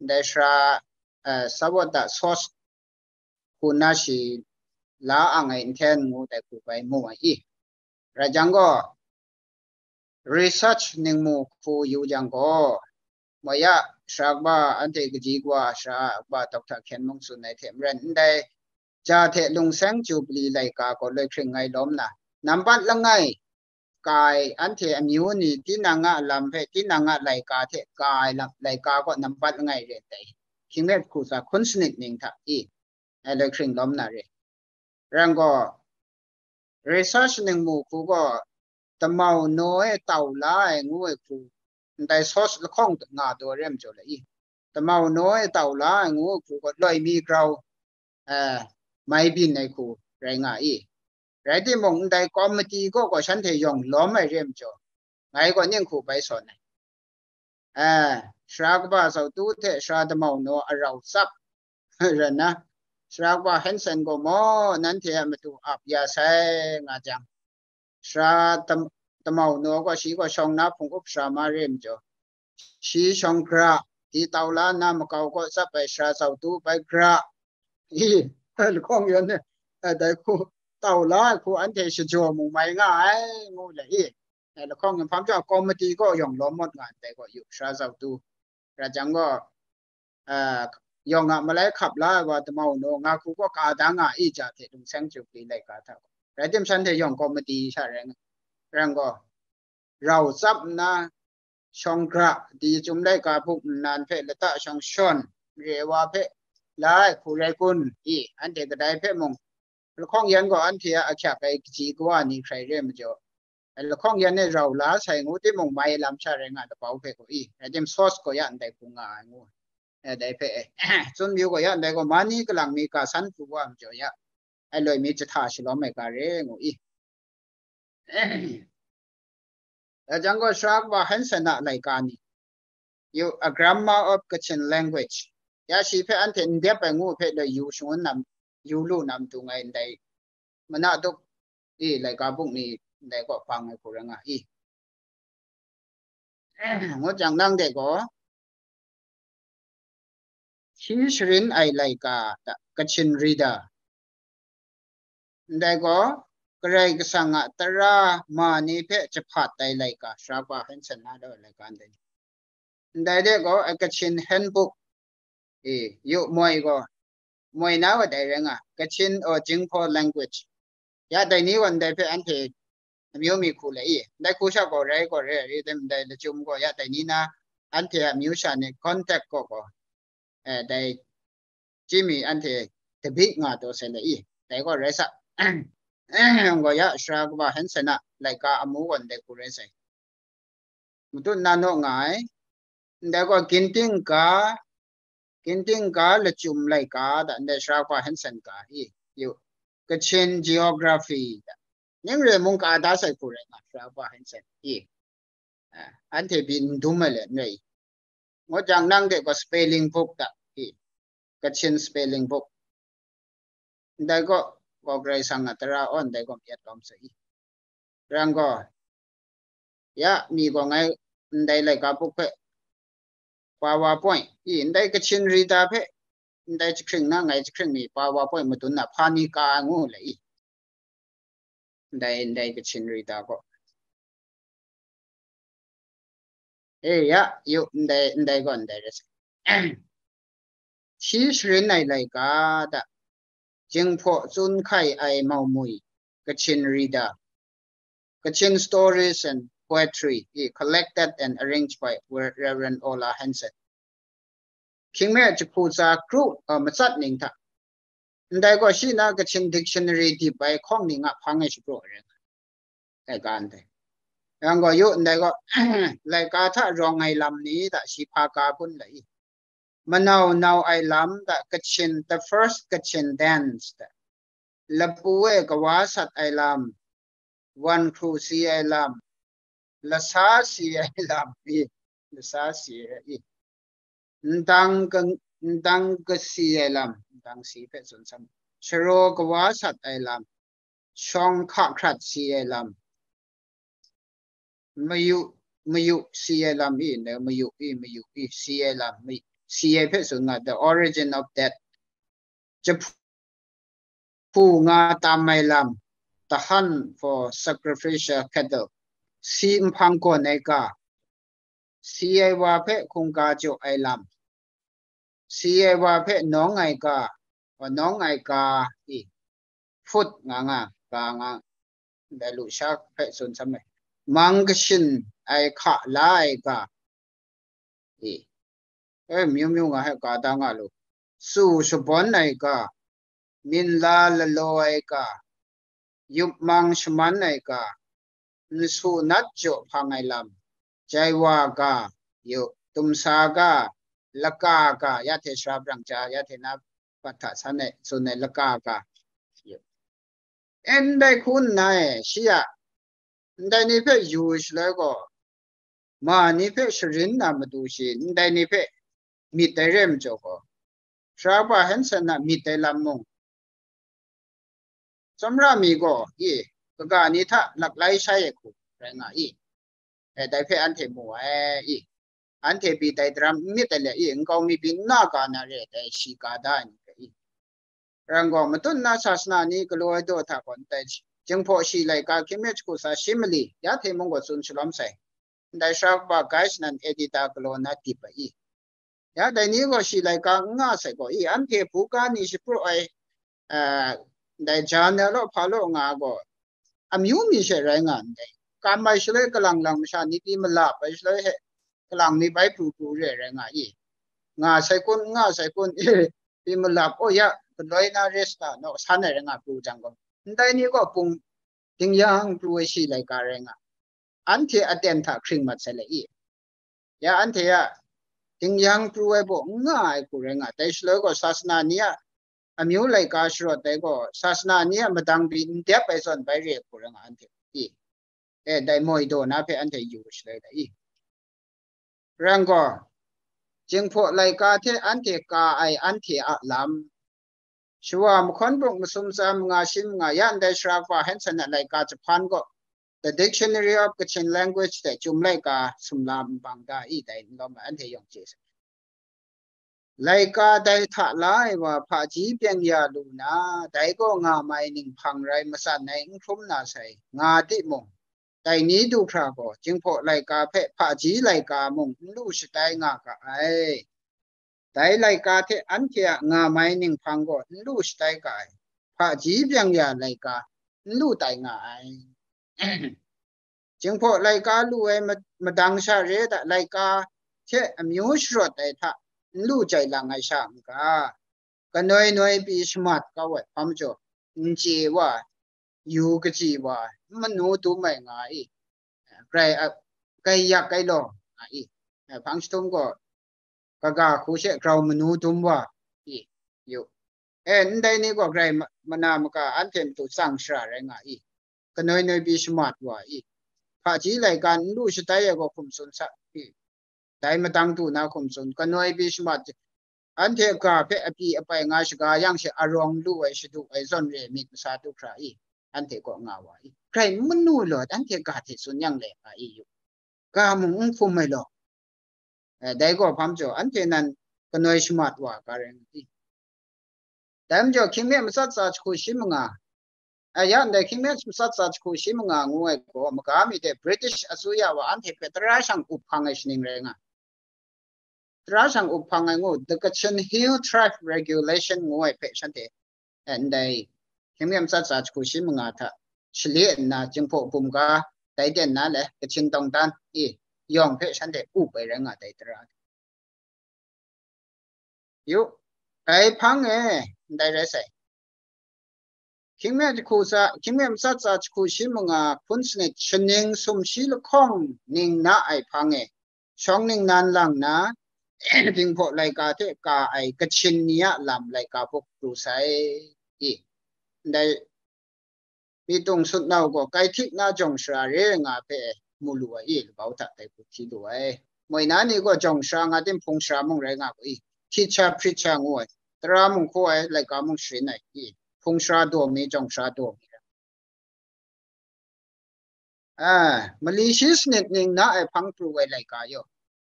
ndai Sara, eh, Sawat a source hku nna shi la ang ai nhten ngu dai hku bai mu ai i. Rai jang gaw, research ningmu hku yu jang gaw, ma ya, Sara kaba anhte kaji kawa, Sara kaba Doctor Hkyen Mung tsun ai hte maren, ndai ja hte lungseng Jubilee laika gaw loi hkring ngai lawm na, nampat langai ka ai anhte amyu ni, tinang a lam hpe, tinang a laika hte ka ai lam, laika gaw nampat langai re ai dai, hkying me jahku tsa hkun sanit ning hta i, ai loi hkring lawm na re. Rai gaw, research ningmu hku gaw, Tamau Naw e tau la ai ngu ai hku, ndai source lahkawng nga taw re majaw le i, Tamau Naw e tau la ai ngu ai hku gaw, loi mi grau, eh, mai byin ai hku rai nga i. Rai timung, ndai komiti kaw gaw shanhte yawng lawm ai re majaw, ngai gaw ning hku bai sawn ai. Eh, Sara kaba Zautu hte Sara Tamau Naw a rau tsap, rai nna, Sara kaba Hanson gaw maw, nanhte a matu ap ya sai nga jang, Sara Tam-, Tamau Naw gaw shi gaw shawng na hpung up sara ma re majaw, shi shawng gra, di tau la nna makau kaw tsap ai Sara Zautu bai gra, i, lahkawng yan e, eh, dai hku, tau la ai hku anhte shajaw mung mai nga ai, ngu le i. Eh, lahkawng yan hpang jang komiti kaw yawng lawm mawt nga ndai gaw yu, Sara Zautu. Rai jang gaw, eh, yawng a malai hkap la ai wa Tamau Naw nga hku gaw ka da nga i, ja hte lungseng Jubilee laika hta gaw. Rai tim, shanhte yawng komiti sha rai nga, rai gaw, rau tsap nna, shawng gra, di Chyum laika bup nnan hpe lata shawng shawn re wa hpe la ai hku rai kun i, anhte kadai hpe mung, lahkawng yan gaw anhte a ahkyak ai kaji kawa ni hkrai re majaw, Lahkawng yan e rau la sai ngu timung, mai lam sha rai nga, lapau hpe gaw i, rai tim, source gaw ya ndai hku nga ai ngu. E, dai hpe, e, tsun yu gaw ya ndai gaw, mani kalang mi ga san pru wa majaw ya, ai loi mi jahta shalawm ai ga re ngu i. Dai jang gaw, Sara Kaba Hanson a laika ni, yu, A Grammar of Kachin Language, ya shi hpe anhte n dep ai ngu hpe loi yu shangun nam, yu lu nam tu ngai ndai, mana duk i laika buk ni ndai kaw hpang ai hku rai nga i. Ngut jang nang de gaw, shi sharin ai laika da, Kachin Reader. Ndai gaw, Karai Kasang a tara ma ni hpe jahpat ai laika, Sara Kaba Hanson na law ai laika ndai. Ndai de gaw, a Kachin Handbook, e, yu moi gaw, moi na wa dai rai nga, Kachin or Jinghpaw language. Ya dai ni gaw ndai hpe anhte amyu mi hku le i, ndai hku sha gaw rai gaw rai, rai tim ndai lachyum gaw ya dai ni na anhte a amyu sha ni contact gaw gaw, e, dai chyi mi anhte tabik nga taw sai le i, dai gaw rai sa. Yang gaw ya Sara Kaba Hanson a laika amu gaw ndai hku rai sai. Matut na naw nga ai. Ndai gaw ginting ga, ginting ga lachyum laika da, ndai Sara Kaba Hanson ga i, yu, Kachin Geography da. Ning re mung ka da sai hku rai nga, Sara Kaba Hanson i. A, anhte pyi n dum ai le n rai i. Ngut jang nang de gaw spelling book da i, Kachin spelling book. Ndai gaw, gaw Karai Kasang a tara awn dai gaw myit lawm sai i. Rang gaw, ya, mi gaw ngai ndai laika buk hpe PowerPoint i, ndai Kachin Reader hpe ndai jahkring na ngai jahkring mi PowerPoint madun na hpa ni ka ai ngu le i. Ndai, ndai Kachin Reader gaw. E ya, yu, ndai, ndai gaw ndai rai sai. Shi sharin ai laika da, Jinghpaw tsun hkai ai maumwi, Kachin Reader, Kachin Stories and Poetry, i, collected and arranged by Reverend Ola Hanson. Hkying me jahku tsa kru, uh, matsat ning hta. Ndai gaw shi na Kachin Dictionary dip ai hkawng ning a hpang e shapraw ai rai nga ai. Laika ndai. Yang gaw yu ndai gaw, laika hta rawng ai lam ni da shi hpa ka kun lai i. Manau nau ai lam da Kachin, the first Kachin dance da. Lapu e kawa sat ai lam, wan hkru si ai lam, lasa si ai lam i, lasa si ai i. Ndang ka, ndang kasi ai lam, ndang si hpe tsun sam. Sharaw kawa sat ai lam, shawng hka hkrat si ai lam, mayu, mayu si ai lam i, ndai mayu i, mayu i, si ai lam, mayu, si ai hpe tsun nga, the origin of death. Jahpu hpu nga tam ai lam, the hunt for sacrificial cattle, si nhpang gawn ai ga, si ai wa hpe hkungga jaw ai lam, si ai wa hpe nawng ai ga, wa nawng ai ga i, hput nga nga, ga nga, ndai lusha hpe tsun sam ai, mang kashin ai hka la ai ga, i, e, myu myu nga hpe ga da nga lu, su shabawn ai ga, minla lalaw ai ga, yup mang shaman ai ga, nsu nat jaw hpang ai lam, jaiwa ga, yu, tumsa ga, laka ga, ya hte sara brang ja, ya hte na pat hta san ai, tsun ai laka ga, yu. E, ndai hku nna e, shi a, ndai ni hpe yu shaloi gaw, ma ni hpe sharin na matu shi, ndai ni hpe myit ai re majaw gaw, Sara Kaba Hanson a myit ai lam mung, tsawmra mi gaw, i, kaga ni hta laklai shai ai hku rai nga i. E, dai hpe anhte mu ai i. Anhte pyi dai daram n myit ai le i, nkau mi pyi n na ga na re ai, dai shi ga da ai ni hpe i. Rang gaw, matut na sasana ni galaw ai daw hta gaw ndai, Jinghpaw shi laika hkying me jahku tsa shi mali, ya hte mung gaw tsun shalawm sai. Ndai Sara Kaba Gaish nan editor galaw na dip ai i. Ya dai ni gaw shi laika n nga sai gaw i, anhte buga ni shapraw ai, ah, ndai journal law hpa law nga gaw, amyu mi she rai nga ndai. Kam ai shaloi kalang lang masha ni pyi malap ai shaloi he, kalang mi bai pru pru re rai nga i. Nga sai kun, nga sai kun, pyi malap, oh ya, galoi na rest ta, naw san ai rai nga pru jang gaw, ndai ni gaw pung dingyang pru ai shi laika rai nga. anhte aten hta hkring mat sai le i. Ya anhte a dingyang pru ai baw n nga ai hku rai nga, dai shaloi gaw sasana ni a amyu laika sharawt ai gaw, sasana ni a madang pyi n dep ai zawn bai re ai hku rai nga anhte i. E, dai moi daw na hpe anhte yu shalai da i. Rai gaw, Jinghpaw laika hte anhte ka ai anhte a lam, Shawa mahkawn buk masum tsa manga shi manga ya ndai Sara Kaba Hanson a laika jahpan gaw, The Dictionary of Kachin Language hte Chyum laika sumla nbang da i dai n lawm ai anhte yawng chye sai. Laika dai hta la ai wa hpaji byeng ya lu na, dai gaw nga mai ninghpang rai matsan ai n hkrum na sai, nga timung, dai ni du hkra gaw, Jinghpaw laika hpe hpaji laika mung n lu shatai nga ga ai. Dai laika hte anhte a nga mai ninghpang gaw n lu shatai ga ai, hpaji byeng ya laika n lu tai nga ai. Jinghpaw laika lu ai ma-, madang sha re da, laika hte amyu sharawt ai hta n lu jai lang ai sha n ga, kanoi noi pyi shamat kau ai hpa majaw, n chye wa, yu kaji wa, n manu dum ai nga i, grai a, grai yak ai law nga i, hpang jahtum gaw, kaga hku she grau manu dum wa i, yu. E, ndai ni gaw grai ma-, mana maka anhte matu tsang shara rai nga i, kanoi noi pyi shamat wa i, hpaji laika n lu shatai ai gaw hkum tsun sa i, dai madang du na hkum tsun, kanoi pyi shamat, anhte ga hpe apyi apai nga shaga yang she arawng lu ai shadu ai zawn re myit masa du hkra i, anhte kaw nga wa i, grai n manu law, anhte ga hte tsun yang le nga i yu, ga mung n hkum ai law. E, dai gaw hpa majaw, anhte nan kanoi shamat wa ga rai nga i. Dai majaw, hkying mi matsat tsa jahku shi manga, a ya ndai hkying mi matsat tsa jahku shi manga ngu ai gaw, maga mi de British asuya wa anhte hpe tara shang up hpang ai shaning rai nga. Tara shang up hpang ai ngu, The Kachin Hill Tribe Regulation ngu ai hpe shanhte, e, ndai hkying mi matsat tsa jahku shi manga hta shale nna, Jinghpaw bum ga dai ten na le, Kachin tawng dan i yawng hpe shanhte up ai rai nga dai tara. Yu, dai hpang e, ndai rai sai. Hkying mi jahku tsa, hkying mi matsat tsa jahku shi manga hpun sanit shaning sum shi lahkawng ning na ai hpang e, shawng ningnan lang na, Jinghpaw laika hte ka ai Kachin ni a lam laika buk pru sai i. Ndai Myit Tung Sut Nau gaw Kaihtik na jawng shara re nga hpe mu lu ai i, labau hta dai hku hti lu ai. Moi na ni gaw jawng shara nga tim, hpung shara mung rai nga gaw i, hkrit sha hprit sha ngu ai, tara mung hkaw ai, laika mung sharin ai i, hpung shara daw mi, jawng shara daw mi rai. A, mali shi sanit ning na ai hpang pru ai laika yaw.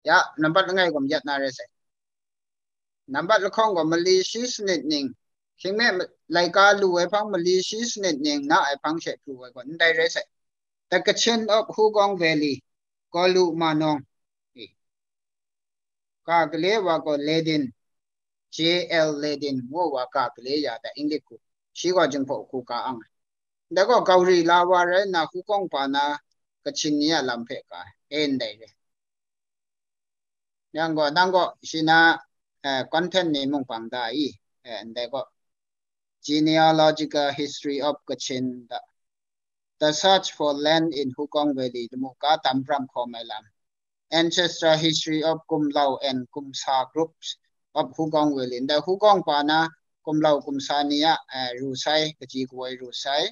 Ya, nambat langai gaw mayat na rai sai. Nambat lahkawng gaw mali shi sanit ning, hkying mi ma-, laika lu ai hpang mali shi sanit ning na ai hpang she pru ai gaw ndai rai sai. The Kachin of Hukawng Valley, Kalu Manawng. E. Ka gale wa gaw Ledin, J L Ledin ngu wa ka gale ya da English hku, shi gaw Jinghpaw hku ka ang ai. Ndai gaw Gauri la wa rai nna, Hukawng pa na Kachin ni a lam hpe ka ai, e ndai re. Yang gaw, nang gaw shi na, eh, content ni mung bang da i, eh, ndai gaw, Genealogical History of Kachin da, The Search for Land in Hukawng Valley, lamu ka tam pram hkawm ai lam, Ancestral History of Kumlau and Kumsa Groups of Hukawng Valley, ndai Hukawng pa na Kumlau Kumsa ni a, eh, ru sai, kaji kawoi ru sai.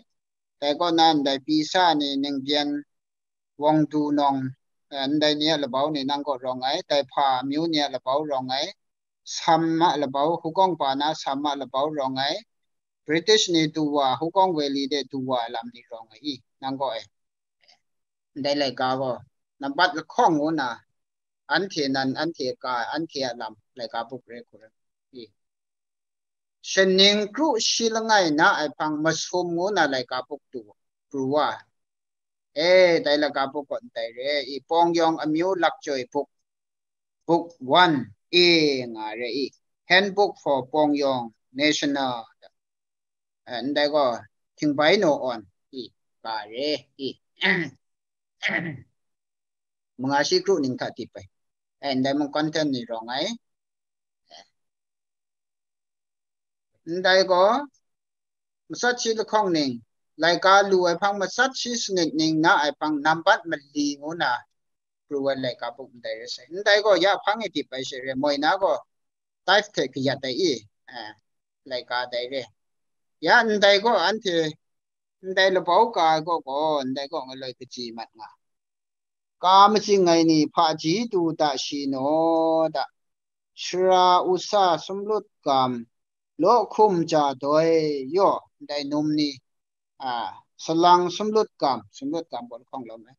Dai kaw na ndai pyi sa ni, Ningbyen, Wawngdu Nawng, eh, ndai ni a labau ni nang kaw rawng ai, dai hpa amyu ni a labau rawng ai, Sam a labau, Hukawng pa na Sam a labau rawng ai, British ni du wa, Hukawng Valley de du wa ai lam ni rawng ai i, nang kaw e. Ndai laika gaw, nambat lahkawng ngu na, anhte nan, anhte ka, anhte a lam, laika buk re hku rai i. Shaning kru shi langai na ai hpang masum ngu na laika buk du, pru wa. E, dai laika buk gaw ndai re i, Pawng Yawng amyu lakjoi buk, Book one, e nga re i, Handbook for Pawng Yawng National, eh, ndai gaw, Htingbai Naw Awn i, ka re i. Manga shi kru ning hta tip ai. Eh, ndai mung content ni rawng ai. Ndai gaw, matsat shi lahkawng ning, laika lu ai hpang matsat shi sanit ning na ai hpang nambat mali ngu na pru ai laika buk ndai re sai. Ndai gaw ya hpang e dip ai she re, moi na gaw taif hte kayat ai i, eh, laika dai re. Ya ndai gaw anhte, ndai labau ka ai gaw gaw, ndai gaw ngaloi kaji mat nga. Ka machying ai ni hpaji tu da shi naw da. Shara usa sumlut gam, law hkum ja doi yaw, ndai num ni, a, salang sumlut gam, sumlut gam gaw lahkawng lawm ai.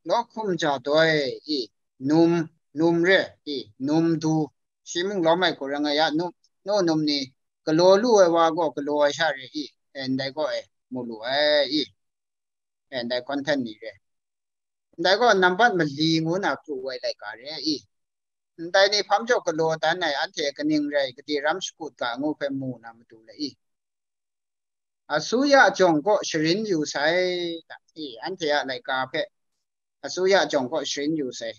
Law hkum ja doi i, num, num re i, num du, shi mung lawm ai hku rai ai ya, num, nu num ni, galaw lu ai wa gaw galaw ai sha re i, e, ndai gaw e, mu lu ai i, e, ndai content ni re. Ndai gaw nambat mali ngu na pru ai laika re i. Ndai ni hpang jaw galaw dan ai anhte kaning rai, gade ram shakut ga ngu hpe mu na matu le i. Asuya jawng kaw sharin yu sai, da, i, anhte a laika hpe, asuya jawng kaw sharin yu sai.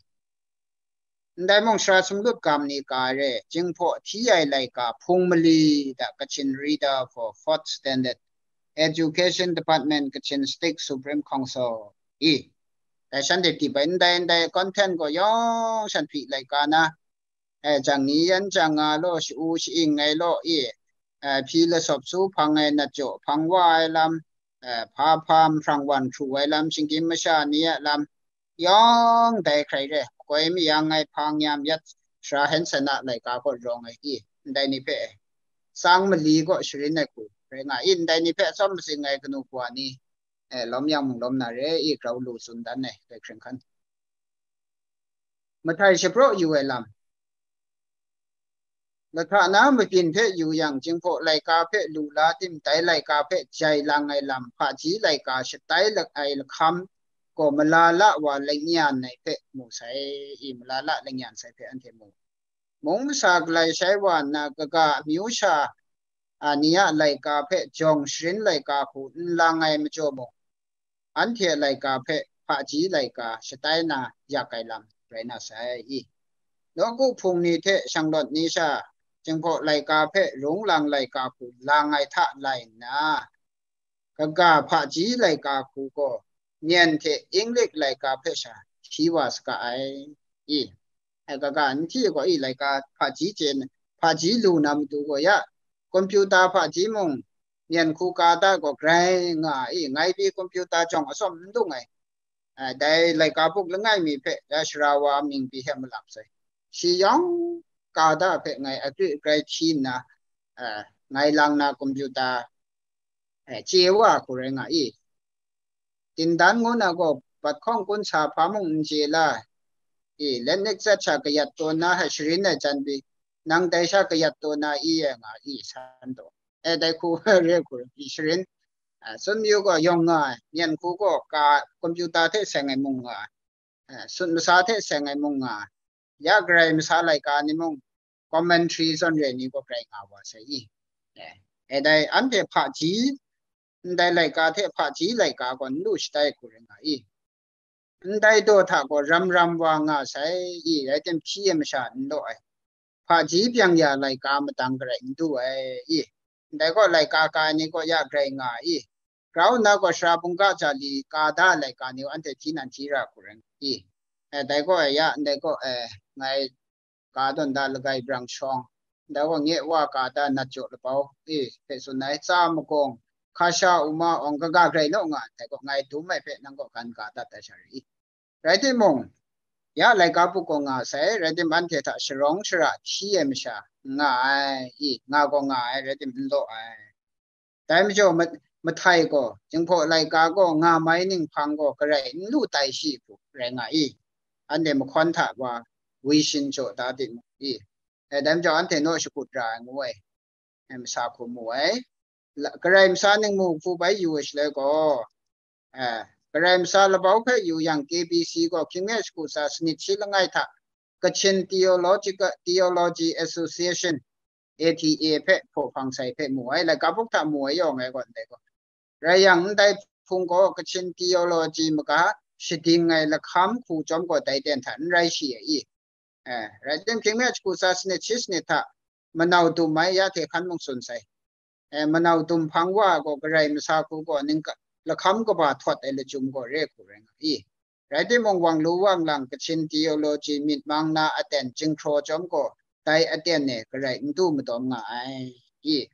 Ndai mung shara sumlut gam ni ka re, jinghpaw hti ai laika hpung mali da Kachin Reader for Fourth Standard, Education Department, Kachin State Supreme Council i. Dai shanhte tip ai ndai ndai content gaw yawng shan hpyi laika na, eh, jang ni yan jang nga law, sha-u sha-ing ai law i, eh, hpyi lasawp su hpang ai nat jaw hpang wa ai lam, eh, hpa hpa hprang wan hkru ai lam, shinggyim masha ni a lam, yawng dai hkrai re, makoi mayang ai hpang yam yat, shara hen sana laika kaw rawng ai i, ndai ni hpe, tsang mali kaw sharin ai hku rai nga i, ndai ni hpe atsawm matsing ai kanu kawa ni, eh, lawm yang mung lawm na re i, grau lu tsun dan ai, dai hkring hkan. Mahtai shapraw yu ai lam. Lahta na mabyin hpe yu yang, jinghpaw laika hpe lu la tim, dai laika hpe jai lang ai lam, hpaji laika shatai lak ai lahkam gaw, malala wa langyan ai hpe mu sai i, malala langyan sai hpe anhte mu. Mung masa galai shai wa nna, kaga amyu sha, a, ni a laika hpe jawng sharin laika hku n lang ai majaw mung, anhte a laika hpe hpaji laika shatai na yak ai lam rai na sai i. Nawku hpung ni hte shanglawt ni sha, jinghpaw laika hpe rung lang laika hku lang ai hta lai nna, kaga hpaji laika hku gaw myen hte Inglik laika hpe sha hti wa saga ai i. Ai kaga n hti gaw i, laika hpaji chye n, hpaji lu na matu gaw ya, kompyuta hpaji mung myen hku ka da gaw grai nga i, ngai pyi kompyuta jawng atsawm n lung ai. Ah, dai laika buk langai mi hpe ya shara wa mying pyi hte malap sai. Shi yawng ka da hpe ngai akri akrai hti nna, ah, ngai lang na kompyuta, eh, chye wa hku rai nga i. Tindan ngu na gaw, bat hkawng kun sa hpa mung n chye la i, letnik zat sha kayat taw na hte sharin ai jan pyi, nang dai sha kayat taw na i e nga i, san taw. E, dai hku re hku i sharin, a, sun mayu gaw yawng nga ai, myen hku gaw ka, kompyuta hte seng ai mung nga ai, a, sun masa hte seng ai mung nga ai, ya karai masa laika ni mung, commentary zawn re ni gaw grai nga wa sai i. E, e dai anhte hpaji, ndai laika hte hpaji laika gaw n lu shatai hku rai nga i. Ndai daw hta gaw ram ram wa nga sai i, rai tim hpyi ai masha n law ai. Hpaji byang ya laika matang garai n du ai i. Ndai gaw laika ka ai ni gaw ya grai nga i. Grau nna gaw shara bungga ja li ka da ai laika ni gaw anhte hti nan hti ra hku rai nga i. Eh, dai gaw, eh, ya, ndai gaw, eh, ngai ka dawn da lagai brang shawng, ndai gaw nye wa ka da nat jaw labau, e, hpe tsun ai, tsa magawng, hka sha uma awng kaga grai naw nga ai, dai gaw ngai dum ai hpe nang kaw gan ka dat ai sha ri i. Rai timung, ya laika buk gaw nga sai, rai tim, anhte hta sharawng shara hti ai masha nga ai, i, nga gaw nga ai, rai tim, n law ai. Dai majaw ma-, mahtai gaw, Jinghpaw laika gaw nga mai ning hpang gaw garai n lu tai shi hku rai nga i, anhte mahkawn hta wa wi shin jaw da timung i, e, dai majaw anhte naw shakut ra ai ngu ai, e, masa hku mu ai. La-, garai masa ning mu hku bai yu ai shaloi gaw, e, garai masa labau hpe yu yang K B C gaw hkying mi ai shagu tsa sanit shi langai hta Kachin Theological, Theology Association, A T A hpe hpaw hpang sai hpe mu ai, laika buk hta mu ai yawng ai gaw ndai gaw. Rai yang, ndai hpung gaw Kachin theology maga shading ai lahkam hku chyawm gaw dai ten hta n rai shi ai i. Eh, rai tim, hkying mi ai shagu tsa sanit shi sanit hta manau dum ai ya hte hkan mung tsun sai. Eh, manau dum hpang wa gaw garai masa hku gaw ning ka-, lahkam kaba htawt ai lachyum gaw re hku rai nga i. Rai timung, wang lu wang lang Kachin theology myit mang na aten jinghkraw chyawm gaw, dai aten e garai n du madawm nga ai i.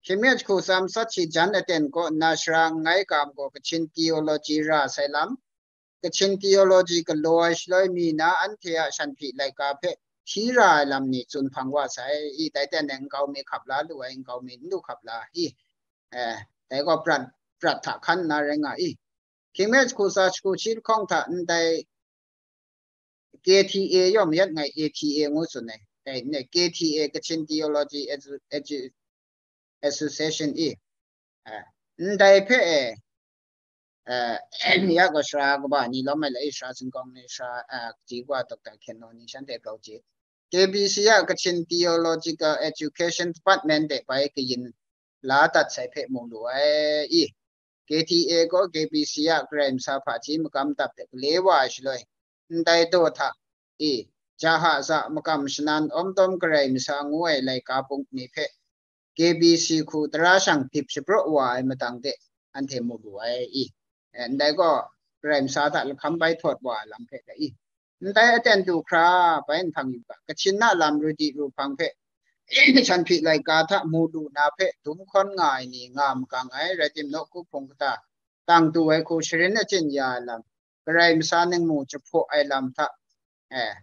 Hkying mi hku tsam sat shi jan aten kaw nna sara nngai ga gaw Kachin theology ra sai lam, Kachin theology galaw ai shaloi mi na anhte a shanhpyi laika hpe hti ra ai lam ni tsun hpang wa sai i, dai ten e nkau mi hkap la lu ai, nkau mi n lu hkap la i, eh, dai gaw prat, prat hta hkan nna rai nga i. Hkying mi hku tsa shagu shi lahkawng hta ndai K T A yawng mayat ngai A T A ngu tsun ai. Dai n-, K T A, Kachin Theology Edu-, Edu-, Association i, eh, ndai hpe e, eh, ya gaw sara kaba ni lawm ai la i, sara zingkawng ni, sara, eh, kaji wa Doctor Hkyen Naw ni shanhte grau chye. K B C a Kachin Theological Education Department de bai kayin la dat sai hpe mu lu ai i. K T A gaw K B C a Karai Masa hpaji makam dap de gale wa ai shaloi, ndai daw hta i, Jaha za makam shanan awm dawm Karai Masa ngu ai laika bung ni hpe K B C hku tara shang dip shapraw wa ai matang de anhte mu lu ai i. Eh, ndai gaw Karai Masa hta lahkam bai htawt wa ai lam hpe ga i. Ndai aten du hkra bai nhpang yu ga, Kachin na lam ru di ru hpang hpe shanhpyi laika hta mu lu na hpe dum hkawn nga ai ni nga makang ai, rai timung, nawku hpung kata tang du ai hku sharin achyin ya ai lam, Karai Masa ningmu jahpaw ai lam hta, eh,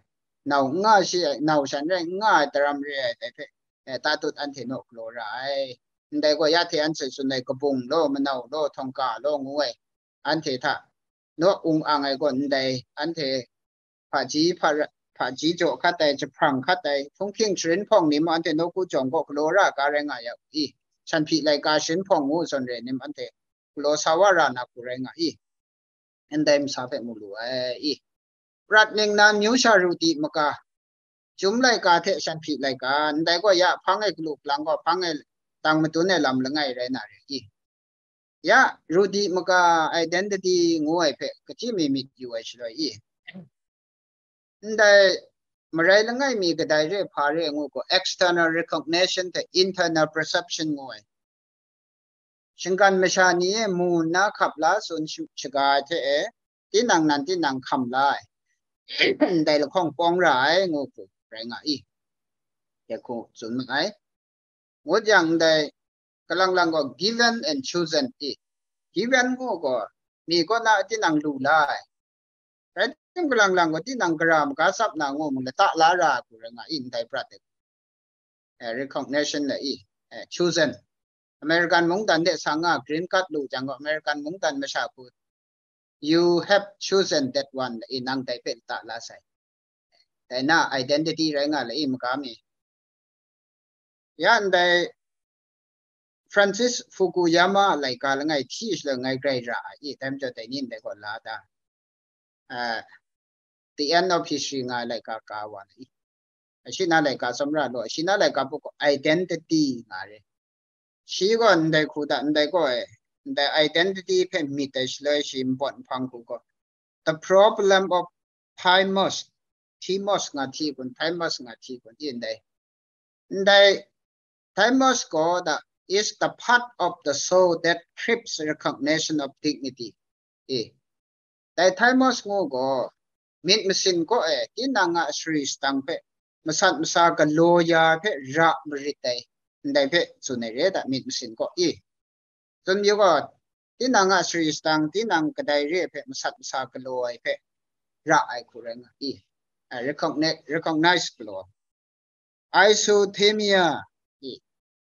nau n nga shi ai, nau shan rai n nga ai, daram re ai dai hpe, eh, tatut anhte naw galaw ra ai. Ndai gaw ya hte anhte tsun ai kabung law, manau law, htawngka law ngu ai, anhte hta naw ung ang ai gaw ndai, anhte hpaji, hpa-, hpaji jaw hkat ai, jahprang hkat ai, htunghking sharin hpawng ni mung anhte nawku jawng gaw galaw ra ga rai nga ya u i, shanhpyi laika sharin hpawng ngu zawn re ni mung anhte galaw sa wa ra na hku rai nga i, ndai masa hpe mu lu ai i. Prat ningnan myu sha ru di maga, Chyum laika hte shanhpyi laika, ndai gaw ya hpang e galu galang gaw hpang e tang madun ai lam langai rai na re i. Ya, ru di maga, identity ngu ai hpe kaji mi myit yu ai shaloi i. Ndai marai langai mi kadai re hpa re ngu gaw, external recognition hte internal perception ngu ai. Shinggan masha ni e mu nna hkap la tsun shu-, shaga ai hte e, tinang nan tinang hkam la ai, ndai lahkawng pawng ra ai ngu hku rai nga i, hte hku tsun ma ai. Ngut yang ndai kalang lang gaw given and chosen i. Given ngu gaw mi kaw na tinang lu la ai. Rai tim, kalang lang gaw tinang gara maga tsap na ngu mu lata la ra hku rai nga i, ndai prat de. Eh, recognition la i, eh, chosen. American mungdan de sa nga green card lu jang gaw, American mungdan masha hku, "You have chosen that one," la i, nang dai hpe lata la sai. Dai na identity rai nga la i, maga mi. Ya ndai Francis Fukuyama laika langai hti shaloi ngai grai ra ai i, dai majaw dai ni ndai gaw la da. Ah, The End of History nga ai laika ka wa ai i. Ashina laika samra law, ashina laika buk gaw identity nga re. Shi gaw ndai hku da, ndai gaw e, ndai identity hpe myit ai shaloi shi npawt nhpang hku gaw, The Problem of Thymos, Thymos nga hti kun, Thymos nga hti kun, i ndai. Ndai thymos gaw da is the part of the soul that craves recognition of dignity. E. Dai thymos ngu gaw, myit masin kaw e, tinang a sari sadang hpe, masat masa galaw ya hpe ra marit ai, ndai hpe tsun ai re da, myit masin kaw e. Tsun yu gaw, tinang a sari sadang, tinang kadai re ai hpe masat masa galaw ai hpe ra ai hku rai nga i. A, recogni-, recognize galaw. Isothymia i,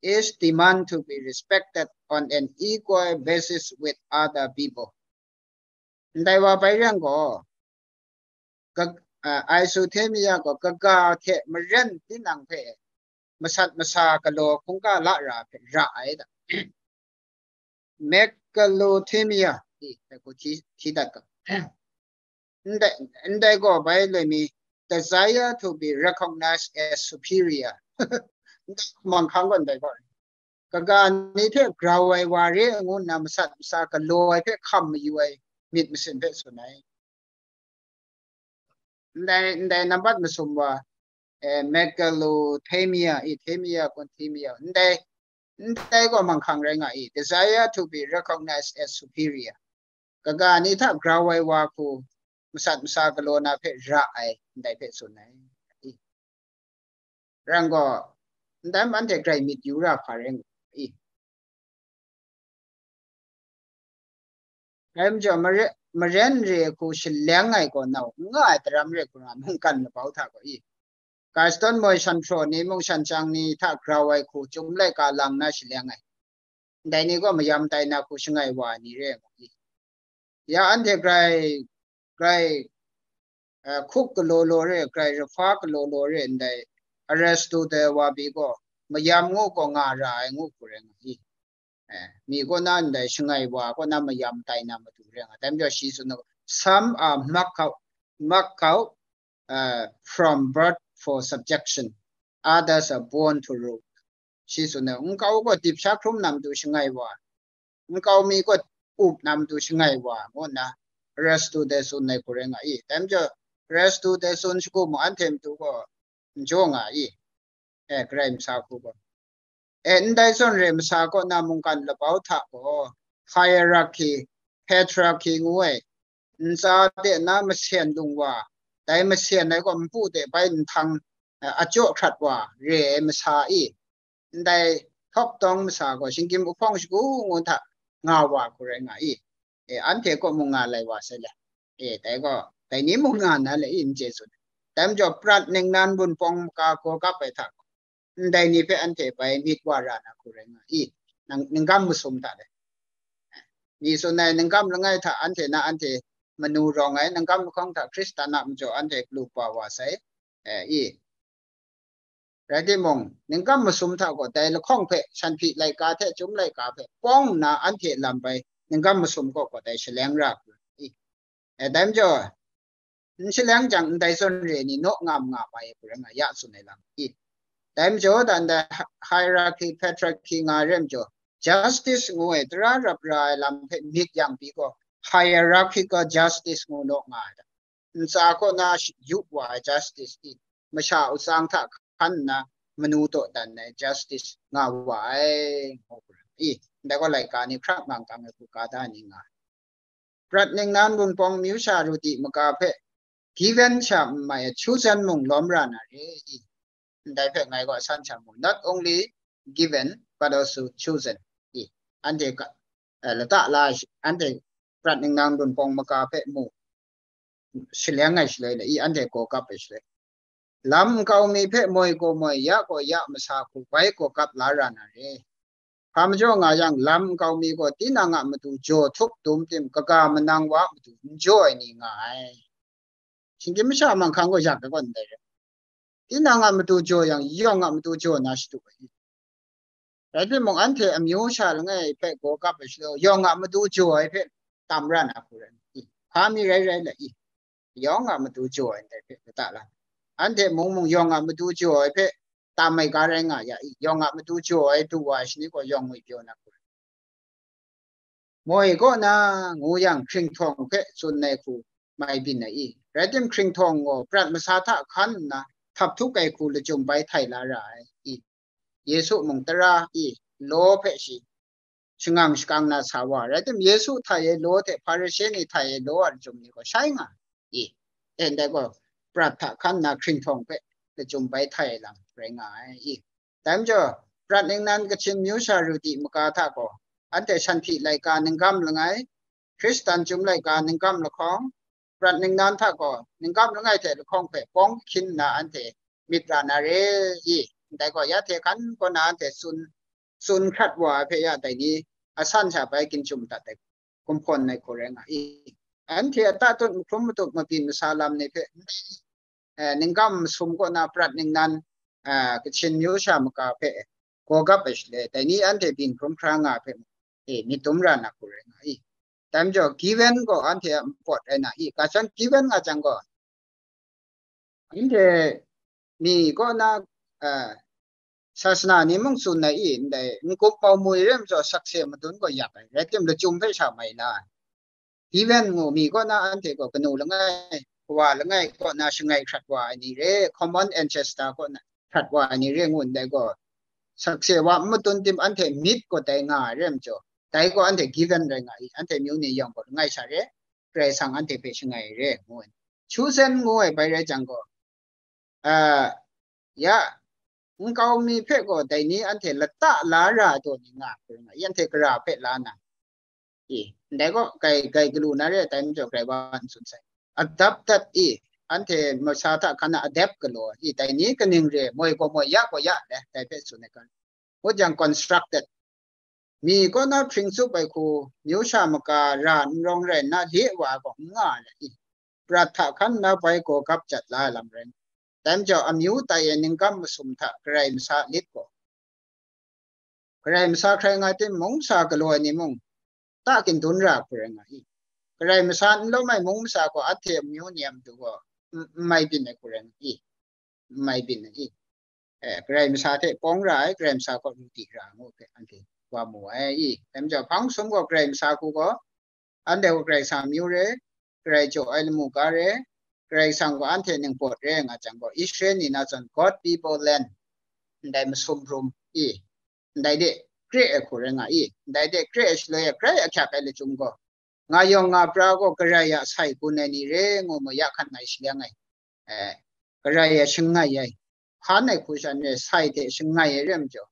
is demand to be respected on an equal basis with other people. Ndai wa bai rai yang gaw, ka-, a, isothymia gaw kaga hte maren tinang hpe masat masa galaw hkungga la ra hpe ra ai da. Megalothymia, i, hku hti, hti dat ga. Ndai, ndai gaw bai loi mi, desire to be recognized as superior. Ndai hku manghkang gaw ndai gaw. Kaga ni hte grau ai wa re ngu nna masat masa galaw ai hpe hkam mayu ai myit masin hpe tsun ai. Ndai, ndai nambat masum wa, eh, megalothymia, i thymia, kunthymia, ndai Ndai gaw manghkang rai nga i, desire to be recognized as superior. Kaga ni hta grau ai wa hku, masat masa galaw na hpe ra ai, ndai hpe tsun ai. I. Rang gaw, ndai anhte grai myit yu ra hpa rai nga i. Dai majaw, mare-, maren re hku shaleng ai gaw nau n nga ai daram re hku nga mungkan labau hta gaw i. Gaston moi shan hpraw ni mung shan chyang ni hta grau ai hku chyum laika lang na shaleng ai. Ndai ni gaw mayam tai na hku shangai wa ai ni re ai mu i. Ya anhte grai, grai, eh, hkuk galaw law re, grai rahpa galaw law re ndai Aristotle wa bi gaw mayam ngu gaw nga ra ai ngu hku rai nga i. Eh, mi kaw na ndai shangai wa kaw na mayam tai na matu re nga. Dai majaw shi tsun ai, some are marked out, marked out, uh, from birth for subjection, others are born to rule. Shi tsun ai, nkau gaw dip sha hkrum na matu shangai wa, nkau mi gaw up na matu shangai wa, ngu nna Aristotle tsun ai hku rai nga i. Dai majaw Aristotle tsun shagu mung anhte matu gaw n jaw nga i. E, Karai masa hku gaw. E, ndai zawn re masa kaw na mungkan labau hta gaw, hierarchy, patriarchy ngu ai, ntsa de na masen lung wa, dai masen ai gaw npu de bai nhtang, e, ajaw hkrat wa, re ai masa i, ndai htawp tawng masa gaw, shinggyim uhpawng shagu ngu hta nga wa hku rai nga i. E, anhte kaw mung nga lai wa sai le. E, dai gaw, dai ni mung nga na le i, n chye tsun. Dai majaw, prat ningnan bun pawng maka gaw kap ai hta gaw, ndai ni hpe anhte bai myit wa ra na hku rai nga i, nang, ningkam masum hta le. Mi tsun ai ningkam langai hta anhte na anhte manu rawng ai, ningkam lahkawng hta Hkristan a majaw anhte galu kaba wa sai, e, i. Rai timung, ningkam masum hta gaw dai lahkawng hpe, shanhpyi laika hte chyum laika hpe, pawng nna anhte lam bai ningkam masum kaw gaw dai shaleng ra hku i. E, dai majaw, n shaleng jang ndai zawn re ni naw ngam nga mai hku rai nga ya tsun ai lam i. Dai majaw, dan dai hi-, hierarchy, patriarchy nga ai re majaw, justice ngu ai tara rap ra ai lam hpe myit yang pyi gaw, hierarchical justice ngu naw nga ai. Ntsa kaw na sh-, yu wa ai justice i, masha utsang hta hkan nna manu dawdan ai justice nga wa ai, ngu hku rai i. Ndai gaw laika ni hkrak mang kang ai hku ka da ni nga ai. Prat ningnan bun pawng amyu sha ru di maka hpe, given sha n mai ai, chosen mung lawm ra na re i. Ndai hpe ngai gaw san sha mu, not only given, but also chosen i. Anhte ka, eh, lata la shi-, anhte prat ningnan bun pawng maka hpe mu shaleng ai shaloi le i, anhte gaw kap ai shaloi. Lam nkau mi hpe moi gaw moi, ya gaw ya masa hku bai gaw kap la ra na re. Hpa majaw nga yang, lam nkau mi gaw tinang a matu jaw htup dum tim, kaga manang wa a matu n jaw ai ni nga ai. Shinggyim masha manghkang gaw yak ai gaw ndai re. Tinang a matu jaw yang, yawng a matu jaw na shatup ai. Rai timung, anhte amyu sha langai hpe gaw kap ai shaloi, yawng a matu jaw ai hpe tam ra na hku rai i. Hpa mi rai rai let i, yawng a matu jaw ai ndai hpe lata la. Anhte mung mung yawng a matu jaw ai hpe tam ai ga rai nga ya i, yawng a matu jaw ai du wa ai shani gaw yawng ngwi pyaw na hku rai. Moi kaw na ngu yang, hkringhtawng hpe tsun ai hku mai byin ai i. Rai tim, hkringhtawng gaw prat masa hta hkan nna htap htuk ai hku lachyum bai htai la ra ai i. Yesu mung tara i, law hpe shi shangang shakang na sa wa, rai tim, Yesu htai ai law hte Hparishe ni htai ai law a lachyum ni gaw shai nga i. E, ndai gaw, prat hta hkan nna hkringhtawng hpe lachyum bai htai ai lam rai nga ai i. Dai majaw, prat ningnan Kachin amyu sha ru di maka hta gaw, anhte shanhpyi laika ningkam langai, Hkristan chyum laika ningkam lahkawng, prat ningnan hta gaw ningkam langai hte lahkawng hpe pawng hkyin nna anhte myit ra na re i. Ndai gaw, ya hte hkan kaw na anhte tsun, tsun hkrat wa ai hpe ya dai ni asan sha bai ginchum dat ai, gumhpawn ai hku rai nga i. Anhte a tatut mahkrum matup mabyin masa lam ni hpe, eh, ningkam masum kaw na prat ningnan, eh, Kachin amyu sha maka hpe gaw kap ai shaloi, dai ni anhte byin hkrum hkra nga ai hpe, eh, myit dum ra na hku rai nga i. Dai majaw, given gaw anhte a mpawt rai na i, ga shan given nga jang gaw, anhte mi kaw na, eh, sasana ni mung tsun ai i, ndai n-gup mau mui re majaw sakse madun gaw yak ai, rai tim, lachyum hpe sha mai la ai. Given ngu mi kaw na anhte gaw kanu langai, kawa langai kaw na shangai hkrat wa ai ni re, common ancestor kaw na hkrat wa ai ni re ngu ndai gaw, sakse wa n matun tim anhte myit gaw dai nga ai re ai majaw, dai gaw anhte given rai nga i, anhte amyu ni yawng gaw langai sha re, Karai Kasang anhte hpe shangai re, ngu ai. Chosen ngu ai bai rai jang gaw, a, ya, nkau mi hpe gaw dai ni anhte lata la ra ai taw ni nga ai hpe rai nga, anhte gara hpe la na, i, ndai gaw kai, kai galu na re, dai majaw Karai wa n tsun sai. Adapted i, anhte masa hta hkan na adapt galaw i, dai ni kaning re, moi gaw moi, ya gaw ya le, dai hpe tsun ai kan. Ngut yang constructed. Mi kaw na hpring tsup ai hku, myu sha maka ra n rawng rai nna, le wa gaw n nga ai le i, prat hta hkan na bai gaw gap jat la ai lam rai. Dai majaw, amyu tai ai ningkam masum hta Karai masa lit gaw, Karai masa hkrai nga timung, sa galaw ai ni mung, ta kin dun ra hku rai nga i. Karai masa n lawm ai mung masa gaw, anhte amyu ni a matu gaw, n-, n mai byin ai hku rai nga i. N mai byin ai i. Eh, Karai masa hte pawng ra ai, Karai masa kaw ru di ra ngu hpe anhte wa mu ai i. Dai majaw, hpang sum gaw Karai masa hku gaw, anhte gaw Karai Kasang amyu re, Karai jaw ai lamu ga re, Karai Kasang gaw anhte ningpawt re nga jang gaw, Israel ni na zawn God people land, ndai masum rum i, ndai de kre ai hku rai nga i, ndai de kre ai shaloi a grai ahkyak ai lachyum gaw, nga yawng nga pra gaw Karai a sai gun ai ni re ngu mu, ya hkan ngai shaleng ai, eh, Karai a shangai ai, hpan ai hku shan re sai hte shangai ai re ai majaw,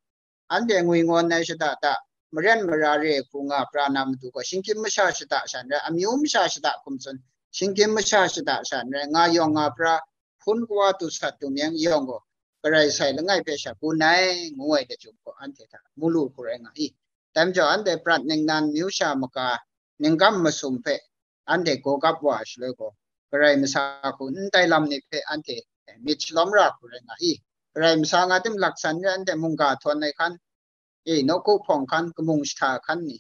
anhte ngwi ngawn ai shada da, maren mara re hku nga pra na matu gaw, shinggyim masha shada shan rai, amyu masha shada hkum tsun, shinggyim masha shada shan rai, nga yawng nga pra, hpun kawa tu sat tu meng yawng gaw, Karai sai langai hpe sha gun ai, ngu ai lachyum gaw, anhte hta mu lu hku rai nga i. Dai majaw, anhte prat ningnan myu sha maka ningkam masum hpe anhte gaw gap wa ai shaloi gaw, Karai masa hku ndai lam ni hpe anhte myit shalawm ra hku rai nga i. Karai masa nga tim laksan re, anhte mungga htawn ai hkan, i, nawku hpawng hkan, kamung shahta hkan ni,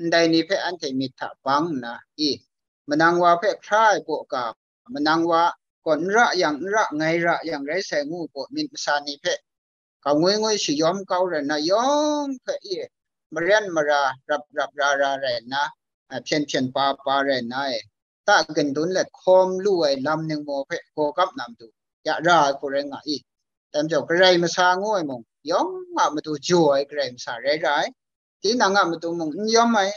ndai ni hpe anhte myit hta bang nna, i, manang wa hpe hkra ai kaw ga, manang wa gaw n ra yang, n ra, ngai ra yang rai sai ngu gaw, myit masa ni hpe kangwi ngwi shayawm kau rai nna, yawng hpe i, maren mara, rap rap ra ra rai nna, a, hpyen hpyen pa pa rai nna e, ta gun dun let hkawm lu ai lam ningmaw hpe gaw gap na matu, ya ra ai hku rai nga i. Dai majaw, Karai masa ngu ai mung, yawng a matu jaw ai Karai masa rai ra ai. Tinang a matu mung n yawm ai,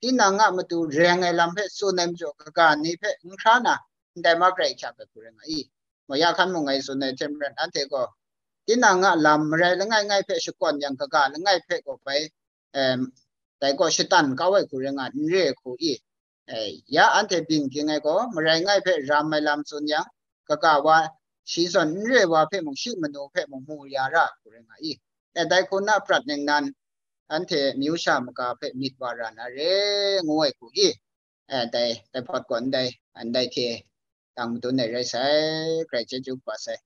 tinang a matu reng ai lam hpe tsun ai majaw, kaga ni hpe n hkra na, ndai ma Karai hkyak ai hku rai nga i. Maya hkan mung ngai tsun ai hte maren, anhte gaw tinang a lam marai langai ngai hpe shakawn yang, kaga langai hpe gaw bai, em, dai gaw shatan kau ai hku rai nga, n re ai hku i. E, ya anhte byin ging ai gaw, marai ngai hpe ram ai lam tsun yang, kaga wa, shi zawn n re wa hpe mung, shi manu hpe mung mu ya ra hku rai nga i. E, dai hku na prat ningnan, anhte myu sha maka hpe myit wa ra na re, ngu ai hku i. E, dai, dai hpawt gaw ndai, ndai hte tang madun ai rai sai, Karai chyeju kaba sai.